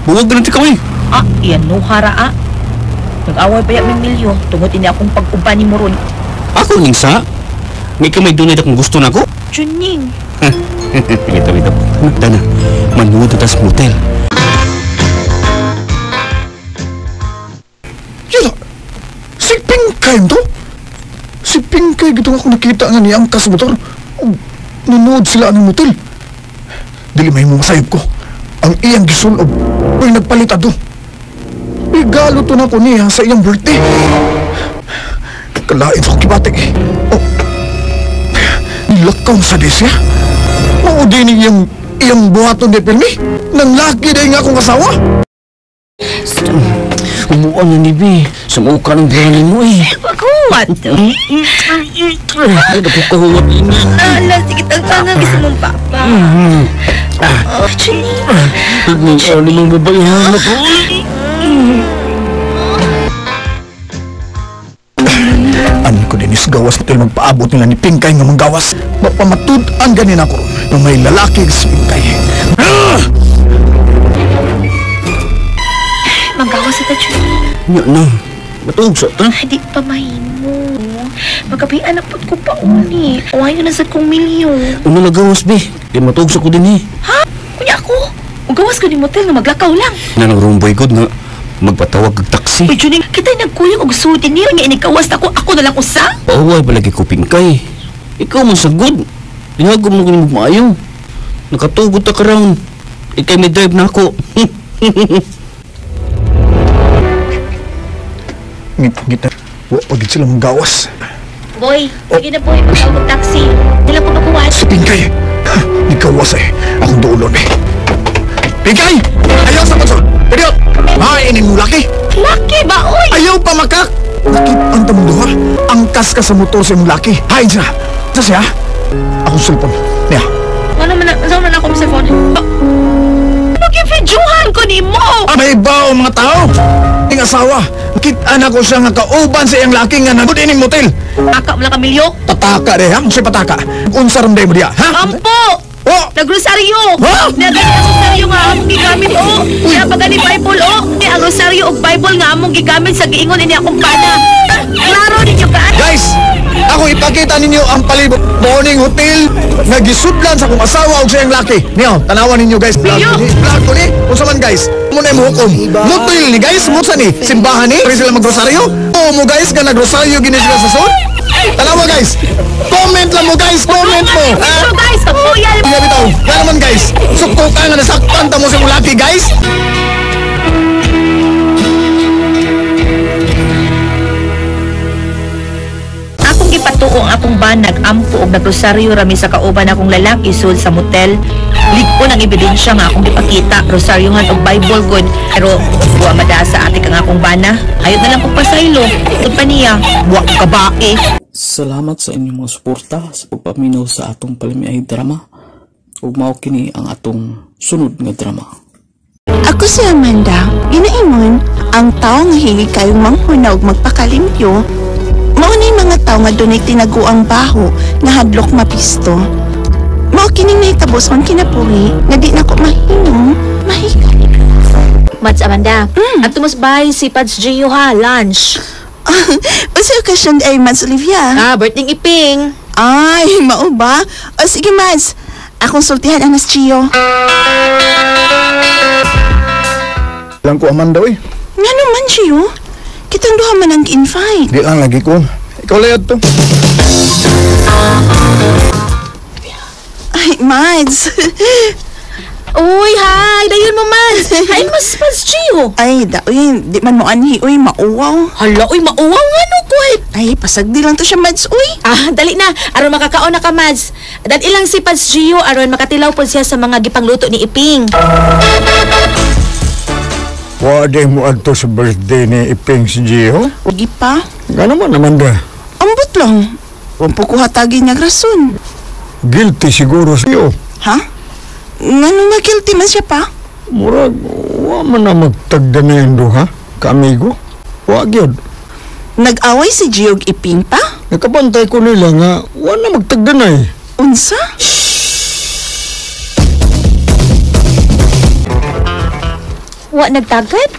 Buwag na ka, eh. Ah, iyan no, hara, ah. Nag-away pa yan, Milyo. Tungod ini akong pag-uban ni Moron. Ako ning sa? May kamay dunay akong gusto na ko? Juning. Wait, wait. Dana, manuod na tas motel. Si Pinkay to? Si Pinkay gito ako nakita nga niya ang kas motor. Nanood sila ang motel. Dili may masayop ko. Ang iyang gisulob. Uy, nagpalit ato. Regalo to na ko niya sa iyang birthday. Kalain sa kibati. Oh, nilakaw sa desya. Mao din iyang buhaton ni Pirmi. Nang laki dahil nga akong asawa. Umuan na ni B. Sumuka ng buhanin mo eh. Paghuwat. Ay, napukahuwat ini. Ala, sige, tagtangan kasi mong papa. Oh, Juning. Ano mong babayahan ako? Ano ko dinis gawas na magpaabot nila ni Pinkay nga manggawas. Mapamatud-an ganin ako ron na may lalaki sa Pinkay. Manggawas na ta, Juning. Nya na. Matuog sa ta. Ay, di pa mahimo. Magabi, anak po ko pa uni. Uwayo na sa kong milyo. Una nagawas, be. Di matuog sa ko din eh. Ha? Kunya ako? Ugawas ko ni motel na maglakaw lang. Nanang rumboy good na magpatawag og taxi. Uy, Juning, kita'y nagkuyog og sudi niyo. Nga inikawas na ako. Ako na lang usa. Pahuway palagi ko, Pinkay. Ikaw man sagod. Dinagom mo ko maayo. Nakatugod ta ka round. Ikay may drive na ako. Ngit-ngit na. Wag sila manggawas. Boy, sige na boy. Magtawag og taxi. Dila ko makuha. Si Pinkay. Nikawas eh. Akong duulon eh. Pinkay! Ayaw sa konsol! Idiot! Mainin mo laki! Laki ba, oy? Ayaw pa makak! Nakit ang tamong duha. Angkas ka sa motor sa imong laki. Hain siya! Sa siya? Akong cellphone. Niya. Ano man, saan man ako sa phone? Maging-videohan ko ni mo! May ba mga tao? Ing asawa. Kita na ko siya nga kauban sa iyang laki nga nandun ining motel. Taka mo lang kamilyo? Pataka de, ha? Siya pataka. Unsa ramday mo diya, ha? Ampo! Oh! Nagrosaryo! Ha? Nagani ang rosaryo nga among gigamit, oh! Napagani Bible, oh! Ang rosaryo og Bible nga among gigamit sa giingon ini akong pana. Klaro ninyo ka? Guys! Ako ipakita ninyo ang palibot morning hotel nga gisudlan sa akong asawa og sa iyang laki. Niyo, tanawan ninyo guys. Vlog ni, vlog ko ni. Unsa man guys? Mo na imong hukom. Motel ni guys, mo sa ni simbahan ni. Pwede sila magrosaryo. O mo guys nga nagrosaryo gini sila sa sud. Tanawa guys. Comment lang mo guys, comment mo. So guys, kapuyal. Nga bitaw. Nga naman guys. Sukto ka nga nasaktan ta mo sa imong laki guys. Akong gipatuo ang akong banag ampo og nagrosaryo rami sa kauban akong lalaki sul sa motel. Lig-on ang ebidensya nga akong gipakita, rosaryohan og Bible good. Pero buwa madasa ate kang akong bana. Ayot na lang kong pasaylo. Tud pa niya, buwa ko kabae. Salamat sa inyong mga suporta sa pagpaminaw sa atong palamiay drama. Ug mao kini ang atong sunod nga drama. Ako si Amanda. Ginaingon, ang tao nga hilig kayong manghuna ug magpakalimpyo, mao ni mga tao nga dunay tinaguang baho nga hadlok mapisto. Mao kining nahitabo sa akong kinabuhi nga di nako mahinom, mahikay. Mads Amanda. At tumusbay si Pads Gio ha, lunch. Unsa okasyon ay Mads Olivia? Ah, birthday Iping. Ay, mao ba? O sige Mads, akong sultihan ang nas Gio. Lang ko Amanda oy. Ngano man Gio? Kitang duha man ang gi-invite. Di lang lagi ko. Ikaw layad to. Ay, Mads. Uy, hi! Dayon mo, Mads! Hi, mas Mads Gio! Ay, da, uy, di man mo anhi, uy, mauwaw. Hala, uy, mauwaw nga no, kuy. Ay, pasagdi lang to siya, Mads, uy. Ah, dali na. Aron makakaon na ka, Mads. Dali lang si Pads Gio, aron makatilaw po siya sa mga gipangluto ni Iping. Wala mo adto sa birthday ni Iping si Gio? Ugi pa. Gano'n man naman da? Ambot lang. Huwag po ko hatagin niya rason. Guilty siguro siyo. Ha? Ngano nga guilty man siya pa? Murag, wa man na magtagda na yung duha, kaamigo. Wa gyud. Nag-away si Gio og Iping pa? Nakabantay ko nila nga, wa na magtagda na eh. Unsa? Wa nagtagad?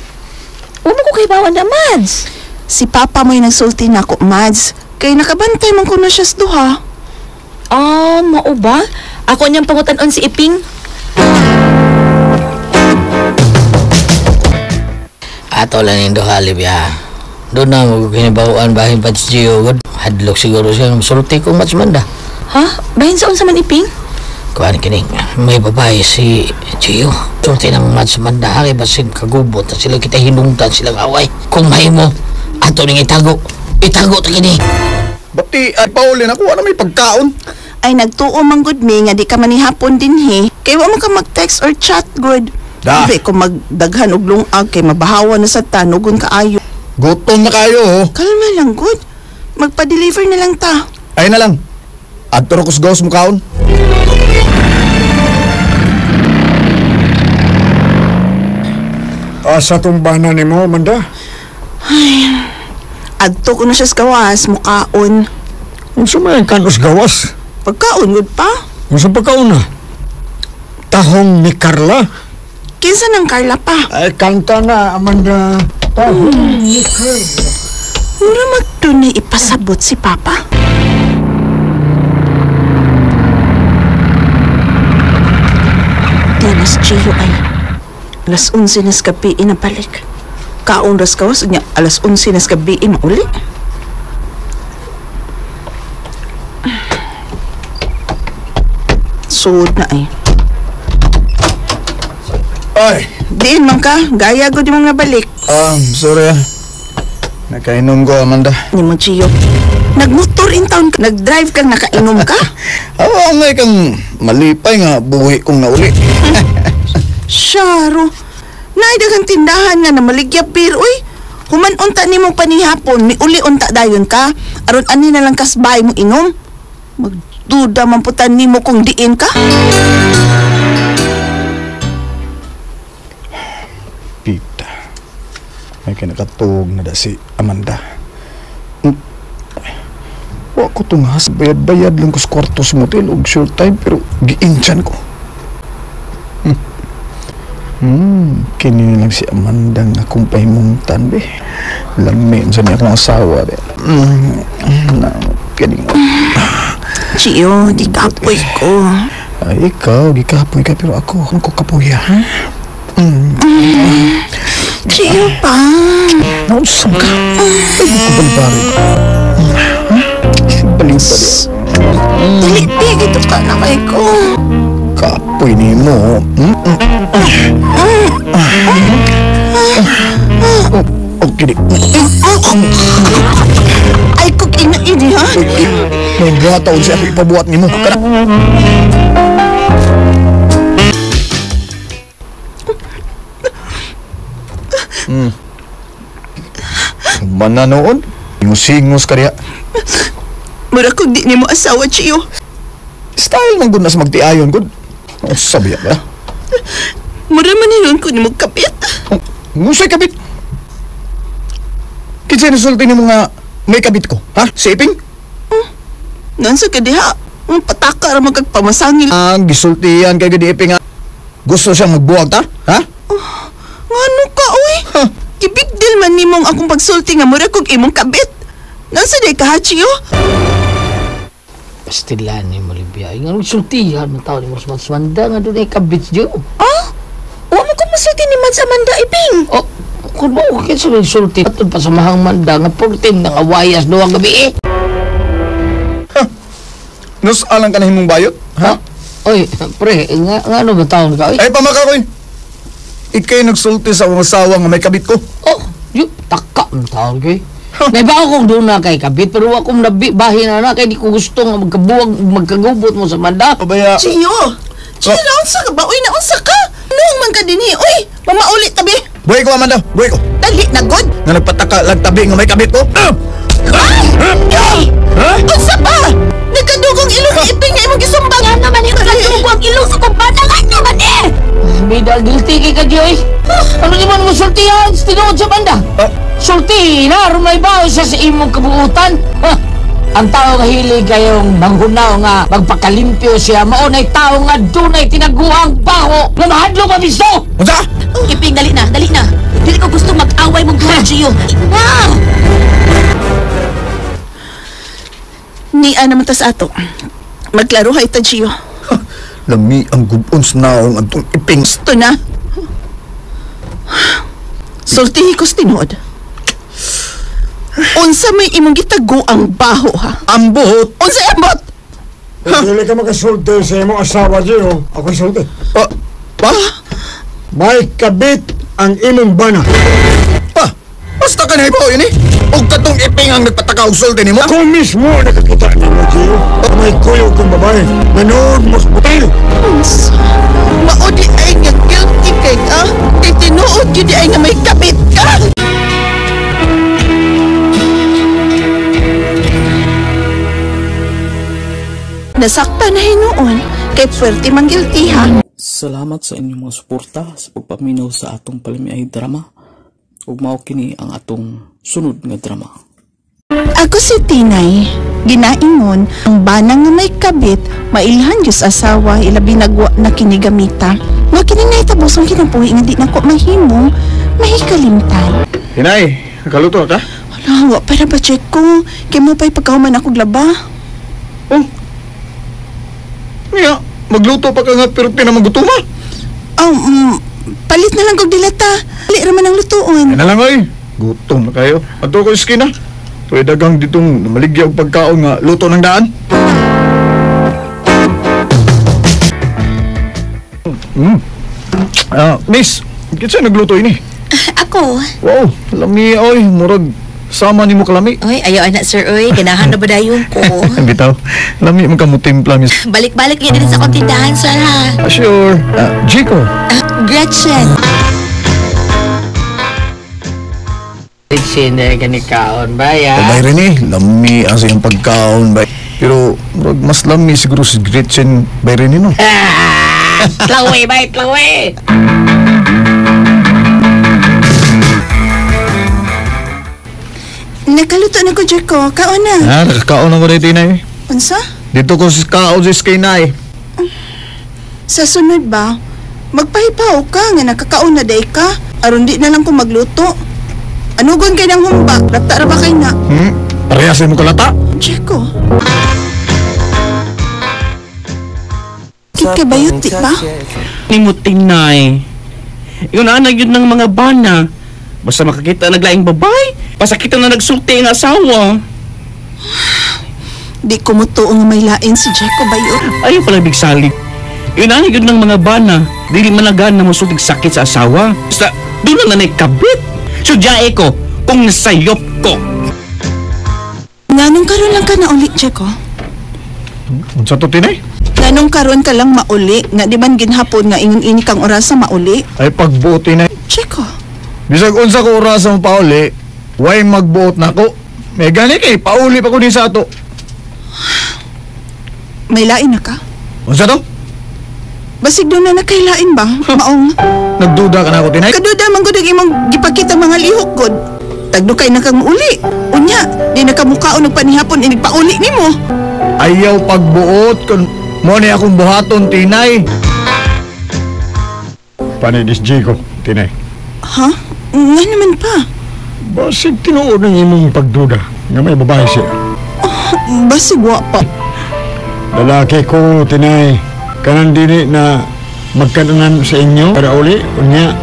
Wa mo ko kay bawan na, Mads. Si Papa mo'y nagsulti na ako, Mads. Kay nakabantay man ko na siya sa duha. Ah, mao ba? Ako niyang pangutan-on si Iping. Ato lang yung duha, Olivia. Doon na mo kinibawan bahin pa si Gio. Hadlok siguro siya. Sulti kong Mads Manda. Ha? Bahin sa unsa man, Iping? Kuhaan kining, may babae si Gio. Sulti ng Mads Manda. Hari basig kagubot na sila kita hinungtan silang away. Kung mahimo, ato ning itago. Itago ta kini. Bati, ay Paulin, ako ano may pagkaon? Ay, nagtuo man gud mi nga di ka manihapon dinhi. Kay wa man ka mag-text or chat good. Da. Di ko magdaghan og lungag kay mabahawa na sa tanugon kaayo. Gutom na kayo, oh. Kalma lang good. Magpa-deliver na lang ta. Ay na lang. Adto ra ko sa gawas mo kaon. Asa tong bana ni mo, Amanda? Ay, adto ko na siya sa gawas, mukaon. Unsa may ang kanos gawas? Pagkaon gud pa. Unsa pagkaon na? Tahong ni Carla? Kinsa nang Carla pa? Ay, kanta na, Amanda. Tahong ni Carla. Mura magtunay ipasabot si Papa. Dinas Gio ay alas 11 nas gabi inabalik. Kaon ras kawas niya alas 11 nas gabi mauli. Suod na ay. Ay! Diin man ka, gaya ko di mong nabalik. Sorry ah. Nakainom ko, Amanda. Ni mo, Gio. Nagmotor in town ka, nagdrive kang nakainom ka? Awa nga kang malipay nga buhi kong nauli. Syaro, naidagang tindahan nga na maligya beer, uy. Human-unta ni mong panihapon, miuli-unta dayon ka. Aron ani na lang kasbay mo inom. Magduda man putan nimo kung diin ka. Pita, may kinakatuog na da si Amanda. Wa ko tunghas, bayad-bayad lang ko sa kwarto sa motel og short time pero giinchan ko. Kini lang si Amanda nga akong pahimungtan be. Lami sa niya akong asawa be. Na, kini. Gio, di kapoy ko. Ay, ikaw, di kapoy ka pero ako, ako kapoy ha. Gio pa. Nausam ka. Ay, ko balibari. Balibari. Dali, di, ito ka na kay ko. Kapoy ni mo. Okay, di. Ay, kung ina-ini, ha? May gataon siya ako ipabuhat ni mo. Kana. Mana noon? Singos-singos ka riya. Mura kung di ni mo asawa, Gio. Style man gud na sa magtiayon, gud. Sabi ba? Mura man yun kung ni mo kapit. Ngusay kabit? Kinsa nasulti nimo nga may kabit ko, ha? Si Iping? Nansa ka diha. Ang pataka ra magkagpamasangil. Ah, gisultian kay gadi Iping nga. Gusto siyang magbuwag ta, ha? Ngano ka, uy? Gibig deal man nimong akong pagsulti nga mura kog imong kabit. Nansa day ka, ha, Gio? Pastilan ni Olivia. Ay, nga sultihan ng tao ni mo sa Manda nga doon ay kabit, Gio. Ah? Wa mo ko masulti ni Mads Amanda, Iping. Oh, kung mo okay sa sulti, atod pa sa mahang Manda nga 14 nga awayas duwang gabi eh. Nus alang ka na himong bayot? Ha? Oy, pre, nga ano ba taon ka? Oy? Ay, pamaka koy. Ikay nagsulti sa akong asawa nga may kabit ko. Oh, yun, taka ang taon koy. Naiba akong doon na kay kabit, pero akong nabibahin na na, kay di ko gusto nga magkabuwag, magkagubot mo sa Manda. Pabaya. Gio! Gio, naunsa ka ba? Uy, naunsa ka? Noong man ka din eh. Uy, mamauli tabi. Buhay ko, Amanda. Buhay ko. Dali na, god. Nga nagpataka lang tabi nga may kabit ko. Ay! Unsa ba? Nagkadugong ilong ni Iping nga imong gisumbang. Nga naman yung nagkadugo ang ilong sa kumpana. Nga naman eh! Bida, guilty kay ka, Gio eh. Ano di man mo sultihan? Tinuod sa Manda. Sulti na, rumay ba siya sa imong kabuutan? Ha? Ang tao nga hilig kayong manghunaw nga magpakalimpyo siya, maunay tao nga dunay tinaguang baho nga mahadlok ang iso! Unsa? Iping, dali na, dali na. Dili ko gusto mag-away mong duha, Gio. Na! Nia naman ta sa ato. Magklaro hay ta, Gio. Lami ang gubon sa naong atong Iping. Ito na. Sultihi ko sa tinuod. Unsa may imong gitago ang baho, ha? Ang buhot? Unsa ambot? Dili ka makasulti sa imong asawa, Gio. Ako'y sulti. Pa? May kabit ang imong bana. Pa? Basta ka na ibaw yun eh. O katong Iping ang nagpataka og sulti nimo? Ako mismo nakakita nimo, Gio. May kuyog kong babae. Nanood mo sa butil. Unsa? Maudi ay nga guilty kay ka. Kay tinuod yun ay nga may kabit ka. Nasaktan na hinuon kay puwerte mang guilty, ha? Salamat sa inyong mga suporta sa pagpaminaw sa atong palamiay drama. Ug mao kini ang atong sunod nga drama. Ako si Tinay. Ginaingon, ang banang nga may kabit, mailhan Diyos asawa, ilabi nagwa na kinigamita. Nga kini nahitabo sa kinabuhi nga di na ko mahimong, mahikalimtan. Tinay, nakaluto ka? Wala, wa para ba check ko? Kaya mo pa'y pagkahuman akong laba. Oh. Nga, magluto pa ka nga pero pinamagutuma. Oh, palit na lang kog dilata. Dali raman ang lutuon. Ay na lang oy. Gutom na kayo. Ato ko iskina. Tuwid dagang ditong namaligya og pagkaon nga luto ng daan. Miss, kinsa nagluto ini? Ako. Wow, lami oy, murag sama nimo kalami. Oy, ayaw ana sir oy, ganahan na ba dayon ko? Bitaw, lami man ka mo timpla miss. Balik-balik niya din sa akong tindahan sir ha. Sure. Jico. Gretchen. Gretchen na ganikaon ba ya? Bay Rene, lami ang siyang pagkaon bay. Pero murag mas lami siguro si Gretchen bay Rene no. Tlawe bay, tlawe. Nakaluto na ko, Jericho. Kaon na. Ah, nakakaon ako dito, Inay. Unsa? Dito ko sa kaon sa Skinay. Sa sunod ba, magpahipaw ka nga nakakaon na day ka. Aron di na lang ko magluto. Anugon kay ng humba? Lata ra ba kay na? Parehas mo kalata? Jericho. Kit ka bayot, di ba? Nimot, Tinay. Ikaw na yun ng mga bana. Basta makakita naglaing babay, pasakita na nagsulti ang asawa. Di ko mutuo nga may lain si Jericho bayot. Ayaw pala bigsalig. Yun ang yun ng mga bana. Dili managan na musultig sakit sa asawa. Basta doon na nanay kabit. Sudyae ko kung nasayop ko. Nganong karon lang ka na uli, Jericho? Unsa to, Tinay? Nganong karon ka lang mauli? Nga di man ginhapon nga ingon-ini kang orasa mauli? Ay pagbuot, Tinay. Jericho. Bisag unsa ko orasa mo pauli, way magbuot na ko. May gani kay pauli pa ko din sa ato. May lain na ka? Unsa to? Basig doon na nakailain ba? Maong. Nagduda ka na ako, Tinay? Kaduda man gud ang imong gipakita mga lihok gud. Tagdukay na kang mauli. Unya, di na ka mukaon og panihapon inig pauli nimo. Ayaw pagbuot kun mo ni akong buhaton, Tinay. Panidis Jico, Tinay. Ha? Nga naman pa? Basig tinuod ng imong pagduda nga may babae siya. Oh, basig wa pa. Lalaki ko, Tinay. Kanang dili na magkananan sa inyo para uli, unya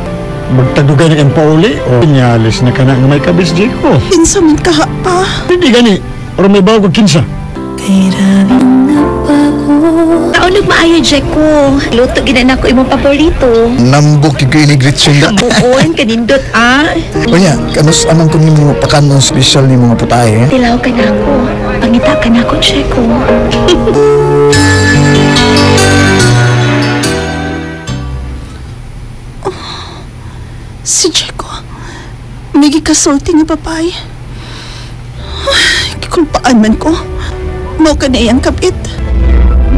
magtagdugay na kayong pauli o nyalis na kana nga may kabis, Jeko. Kinsa man kaha pa? Hindi gani. Pero may bago kinsa. Taon maayo, Jeko. Luto gina na ko imong paborito. Nambok yung kayo ni Gretchen da. Buon, kanindot, ah. Unya, kanus anong kung nimo pakanong special ni mga putahe? Tilaw ka na ako. Pangita ka na ako, Jeko. Oh, si Jeko, may gikasulti nga babae. Kikulpaan man ko. Mao ka na iyang kabit.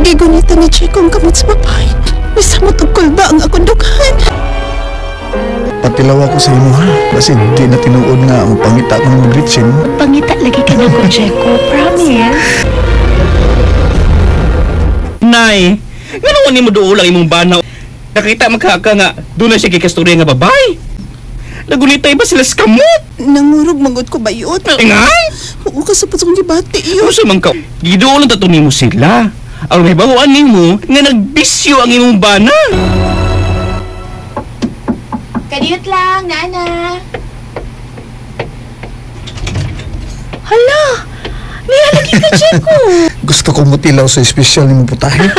Gigunita ni Jeko ang kamot sa babae. May samot og kulba ang akong dughan. Patilaw ako sa imo ha. Kasi di na tinuod nga ang pangita ko ng Gretchen. Pangita lagi ka na ko, Jeko. Promise. Nay, ngano ni mo duol ang imong banaw? Nakita magkaka nga doon na siya kikastorya nga babae. Nagunitay ba sila sa kamot? Nangurog mangod ko bayot. Nga? Oo ka sa pasong gibati yun. Usa man ka. Giduol ang tato nimo sila. Ang may baguan nimo nga nagbisyo ang imong bana. Kadiyot lang, Nana. Hala! Nihalagi ka, Jeko! Gusto kong mutilaw sa espesyal ni mong putahe.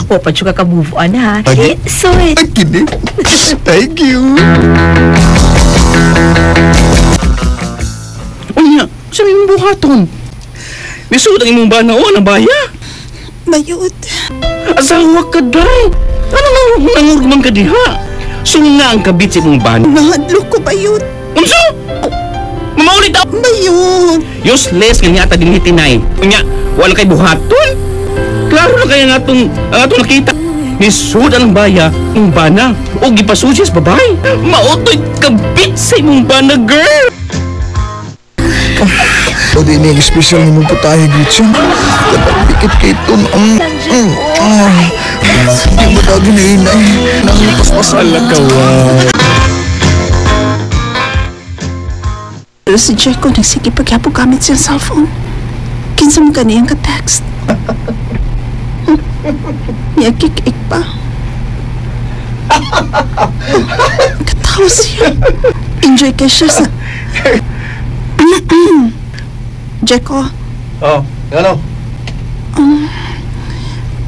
Wa pa ka move on, ha? Agi? Sweet. Ay, kini. Thank you. Unya, sa imong buhaton. Misuod ang imong bana o ang baya. Mayot. Asawa ka, day. Ano nangurog man ka diha? Sunga ang kabit sa imong bana. Nahadlok ko, bayot. Unsa? Mamaulit ako. Bayot. Useless nga niya ata din hitinay. Unya, wala kay buhaton. Klaro na kaya nga itong nakita. Nisud ang baya, ang bana, o gipasusi sa babae. Mautoy kabit sa imong bana, girl. O di ni special ni mong putahe, Gretchen. Kapag kay ito. Hindi mo daw ginainay. Nang paspasala ka, wow. Pero si Jeko nagsige pagyapog gamit siyang cellphone. Kinsa mo ganiyang ka-text. Niyagkik-ik pa. Katawa siya. Enjoy ka siya sa... Jeko. Oh, ano?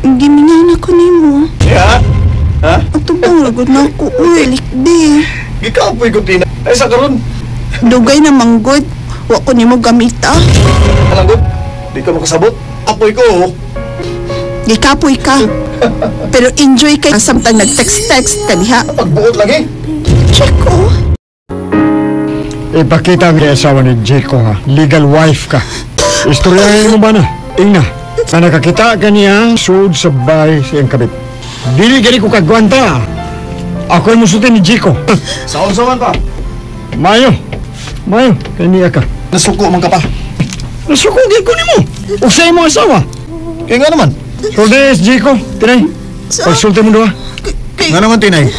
Gimingaw na ko nimo. Yeah? Ha? Atubang ragod na ako. Uy, likdi. Gikapoy ko, Tina. Ay, sa karon. Dugay na manggod. Wa ko nimo gamita. Alanggod, di ka makasabot. Apoy ko, oh. Gikapoy ka. Pero enjoy kay samtang nag-text-text ka diha. Pagbuot lagi. Jeko. Ipakita ang asawa ni Jeko ha. Legal wife ka. Istoryahin mo ba na? Ingna. Na nakakita ka niya suod sa bahay sa iyang kabit. Dili gani ko kagwanta. Ako ay musutin ni Jeko. Saon sa man pa? Mayo. Mayo. Kaya niya ka. Nasuko man ka pa. Nasuko gid ko nimo. O sa imong asawa. Kaya nga naman. Sulti, Jeko. Tinay. Pagsulti mo doha. Nga naman, Tinay.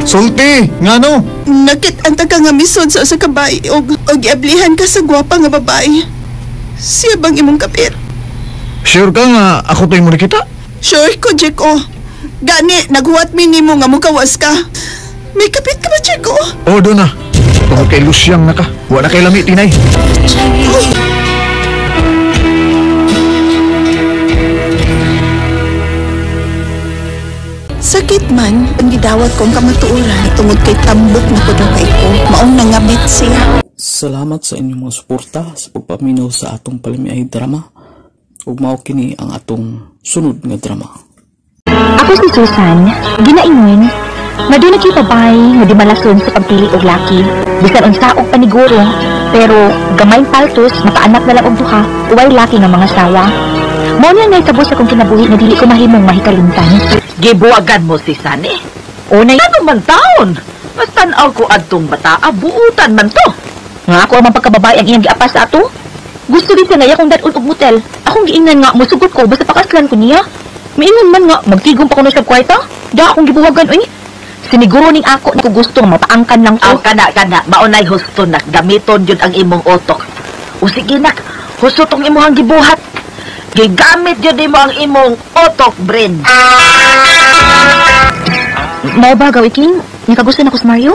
Sulti! Nga no? Nakit-anta ka nga misod sa usa ka babae og giablihan ka sa gwapa nga babae. Siya bang imong kapit? Sure ka nga ako to'y muli kita? Sure ko, Jeko. Gani, naghuwat mi nimo nga mukawas ka. May kapit ka ba, Jeko? Oo, doon na. Tungkol kay Lusyang na ka. Wala kay lami, Tinay. Jeko. Sakit man, ang gidawat kong kamatuoran tungod kay tambok na kuno kay ko, maong nangabit siya. Salamat sa inyong mga suporta sa pagpaminaw sa atong palamiay drama. Ug mao kini ang atong sunod nga drama. Ako si Susan, ginaingon, nga doon nagkipabay nga di malason sa pagpili og laki. Bisan unsa og paniguro, pero gamay paltos, makaanak na lang og duha, uway laki nga mga sawa. Mao niya nahitabo sa akong kinabuhi nga dili ko mahimong mahikalimtan. Gibuwagan mo si Sunny. Unay ano man taon. Mas tan-aw ko adtong bataa, buutan man to. Nga ako ang pagkababae ang iyang giapas sa ato. Gusto din siya nga akong dad-on og motel. Akong giingnan nga musugot ko basta pakaslan ko niya. Miingon man nga magtigom pa kuno sa kwarta. Da akong gibuwagan oy. Siniguro ning ako na ko gusto nga mapaangkan lang ko. Aw kana maunay husto nak gamiton jud ang imong utok. O sige nak, husto tong imong gibuhat. Gigamit jud nimo ang imong utok brain. Mao ba gaw iking? Nakagusto na ko sa Mario?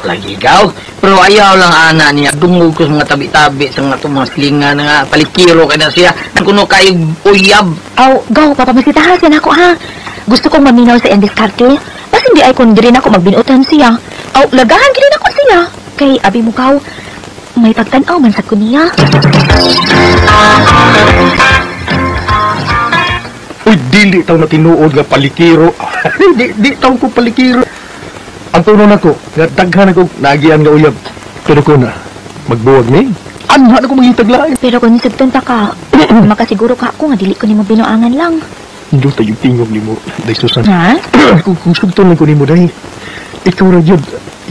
Lagi ikaw. Pero ayaw lang ana niya. Dungog ko sa mga tabi-tabi sa mga itong mga silingan nga palikiro kay na siya. Kuno kayo uyab. Aw, gaw, papamisitahan siya nako ha. Gusto kong maminaw sa iyang diskarte. Bas hindi ay kung diri na ako magbinutan siya. Aw, lagahan gid nako siya. Kay abi mo gaw, may pagtan-aw man sa niya. Uy, dili taw na tinuod nga palikiro. Di taw ko palikiro. Ang tuno nako, nga daghan ako naagian nga uyab. Pero ko na magbuwag ni. Anha na ko mangitaglain. Pero kung nisugton pa ka, makasiguro ka ako nga dili ko nimo binuangan lang. Hindi tayo tingog nimo, Day Susan. Ha? Kung sugton lang ko nimo day. Ikaw ra jud.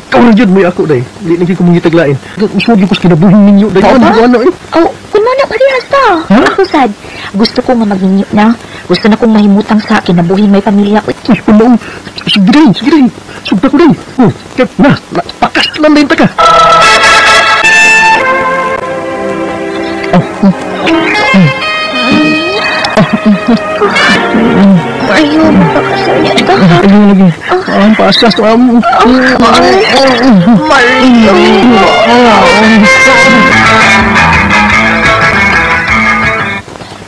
Ikaw ra jud may ako day. Dili na ko mangitaglain. Usod ko sa kinabuhi ninyo day. Mao ba? Ano eh? Oh, kun mo na parehas ta. Ako sad, gusto ko nga magninyo na. Gusto na kong mahimutang sa kinabuhi may pamilya ko. Uy, kuno. Sige day, sige day. Sugta ko day. Oh, na, pakas lang din ta ka. Ayaw, magpakasal niya ka. Ayaw lagi. Ang pasas to amo. Mario.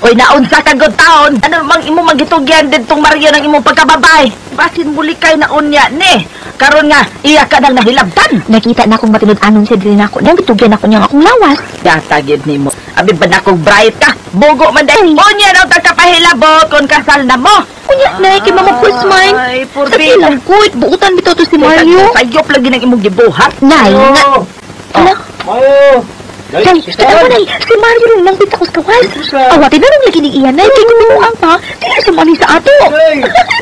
Oy, naunsa ka gud taon. Ano mang imo manggitugyan didtong Mario ng imong pagkababay? Basin muli kay naunya ni. Karon nga iya ka nang nahilabtan. Nakita na akong matinud-anon siya diri nako. Nang gitugyan ako niya akong lawas. Data gid nimo. Abi ba nakong bright ka? Bugo man dai. Unya raw ta kapahilabot kon kasal na mo. Unya nay kay Mama Kusmay. Ay, Sabi lang ko, buutan bitaw to si Mario. Sayop lagi ng imong gibuhat. Nay, nga. Ala. Mayo. Nay, tanawa nay, si Mario nung nang pita ko sa kawas. Awatin na nung lagi ni Ian, nay, kay kuminuang pa. Dili siya mani sa ato.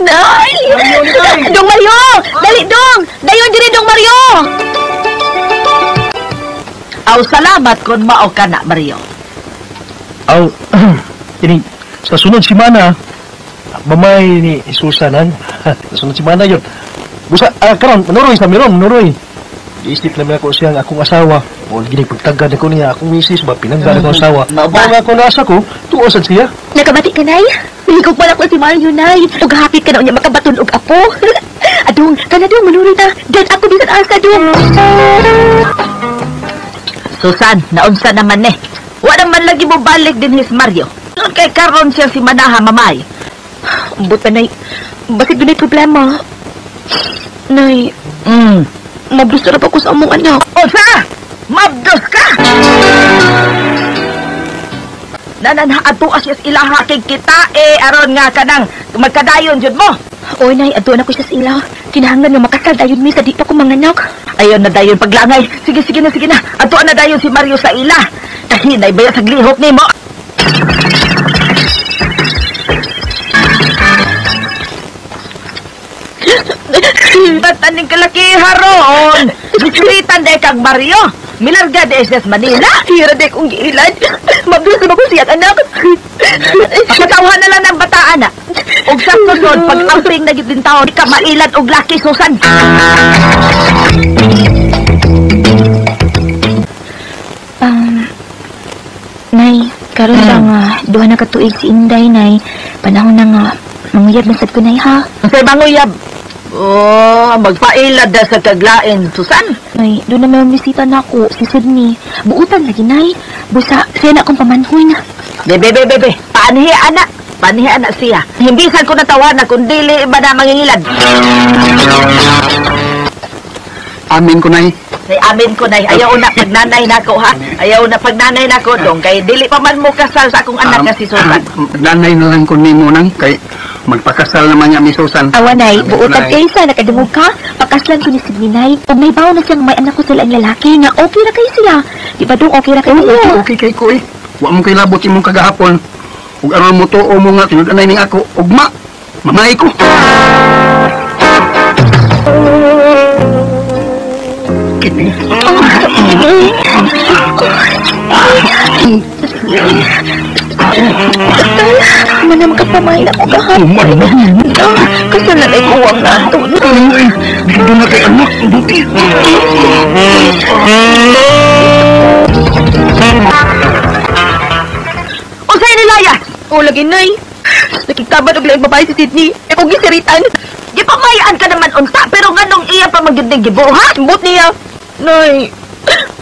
Nay! Dong Mario! Dali, dong! Dayon diri, Dong Mario! Aw, salamat kung mao ka na, Mario. Aw, kini, sa sunod si Mana, mamay ni Susan, han? Sa sunod si Mana yun. Busa, karon, manuroy sa meron, manuroy. Iisip naman ako siyang akong asawa. O, gini, pagtagad ako niya, akong misis ba, pinanggal akong asawa. Mga ako nasa ko, tuosan siya. Nakabati ka, Nay? Nalikog man ako si Mario, Nay. Ug hapit ka na niya makabaton og apo. Adong, kanadong, manuroy ta. Dan ako bisan asa, dong. Susan, naunsa naman eh. Wala man lagi mo balik din his Mario. Noon kay karon siya si Manaha, mamay. Ambot pa, Nay. Bakit doon ay problema? Nay, mabdos na ako sa among anak. O sa! Mabdos ka! Nananhaadto siya sa ilaha kay kita eh aron nga kanang magkadayon jud mo. Oy, Nay, adto na ko siya sa ila. Kinahanglan nga makasal dayon mi sa di pa ko manganak. Ayon na dayon paglangay. Sige, sige na, sige na. Adto na dayon si Mario sa ila. Kahinay baya sa glihok nimo. Bataning kalaki haroon. Bisilitan day kang Mario. Milarga de sa Manila. Hira day kong giilad. Mabdos na ba ko siyang anak? Pagkatawhan na lang ng bataan na. Og sa sunod, pag-outing na gid taon, di ka mailad og laki, Susan. Nay, karon ba nga, duha na katuig si Inday, Nay. Panahon na nga, manguyab na sad ko, Nay, ha? Say, manguyab. Oh, magpailad na sa kaglain, Susan. Nay, doon na may misita na ako, si Sydney. Buutan lagi, Nay. Busa, siya na akong pamanhoy na. Bebe, bebe, bebe. Paanhi, anak. Paanhi, anak siya. Himbisan ko natawa na kung dili ba na mangingilad. Amin ko, Nay. Ay, amin ko, Nay. Ayaw na pagnanay na ako, ha? Ayaw na pagnanay na ako, dong. Kay dili pa man mo kasal sa akong anak na si Susan. Nanay na lang ko nimo nang kay magpakasal naman niya mi Susan. Awa, Nay. Buutan Nay. kaysa nakadungog ka. Pakaslan ko ni Sydney, Nay. Ug may bawo na siyang may anak ko sila ang lalaki nga okay ra kayo sila. Di ba dong okay ra kayo? Okay, okay kay ko eh. Wa mo kay labot imong kagahapon. Ug aron mo tuo mo nga tinud-anay ning ako ugma. Mamay ko. Doktor, manam ka pamain ako gahapon. Kasalan ay kuwang nato. Dito na kay anak. Unsay nilaya? O lagi nay. Nakigtaban og laing babae si Sydney. Ako gisiritan. Gipamayaan ka naman unta pero nganong iya pa man gyud ning gibuhat? Mbot niya. Nay.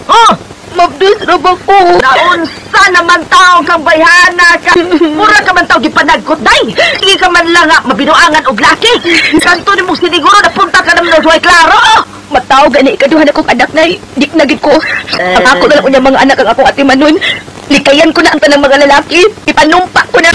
Oh, mabdus ra ba ko? Naunsa naman tao kang bayhana ka. Mura ka man tao gipanagkot day. Sige ka man lang nga mabinuangan og laki. Kanto nimo siniguro napunta ka naman og way klaro. Mataw gani ikaduhan akong anak nay. Di na gid ko. Ang ako na lang unya mga anak ang akong atimanon. Likayan ko na ang tanang mga lalaki. Ipanumpa ko na.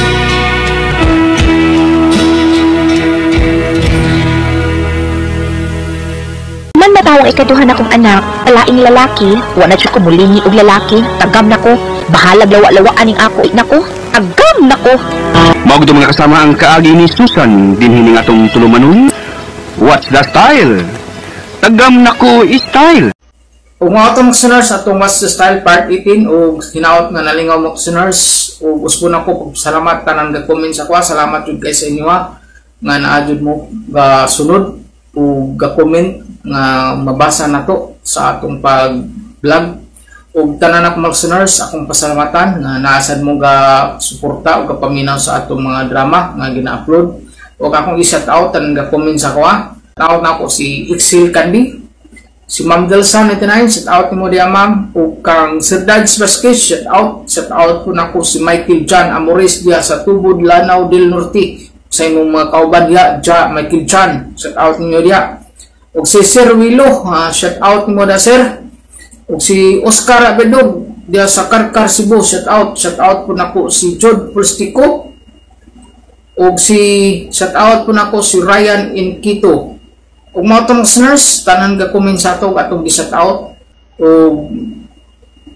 Man matawang ikaduhan akong anak, palaing lalaki, wa na jud ko mulingi og lalaki, tagam nako, bahalag lawa-lawaan ning ako, nako, tagam nako. Mao gud mga kasama ang kaagi ni Susan dinhi ning atong tulumanon. What's the style? Tagam nako style. Ug mga atong listeners atong What's the Style Part 18 ug hinaot nga nalingaw mo listeners ug usbon ako pagpasalamat tanan ga comment sa kuha. Salamat jud kay sa inyo nga naa jud mo ga sunod ug ga comment nga mabasa nato sa atong pag-vlog. Ug tanan akong mga listeners akong pasalamatan nga naasad mo ga suporta ug gapaminaw sa atong mga drama nga gina-upload. Ug akong i-shout out tanan ga comment sa kuha. Tawag na ako si Ixil Candy, si Ma'am Delsa 99, shout out nimo diya ma'am. Ug kang Sir Dads Vasquez, shout out po nako si Michael John Amores diya sa Tubod, Lanao del Norte. Sa imong mga kauban diya, ja Michael John, shout out ninyo diya. Ug si Sir Willow, shout out nimo da sir. Ug si Oscar Abedog diya sa Karkar Cebu, shout out po nako si Jod Pulstico. Ug si shout out po nako si Ryan Inquito. Ug mga atong listeners, tanan ga comment sa ato atong gi-shout out. Ug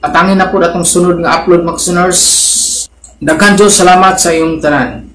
atangin na po atong sunod nga upload mga listeners. Daghan Dios salamat sa iyong tanan.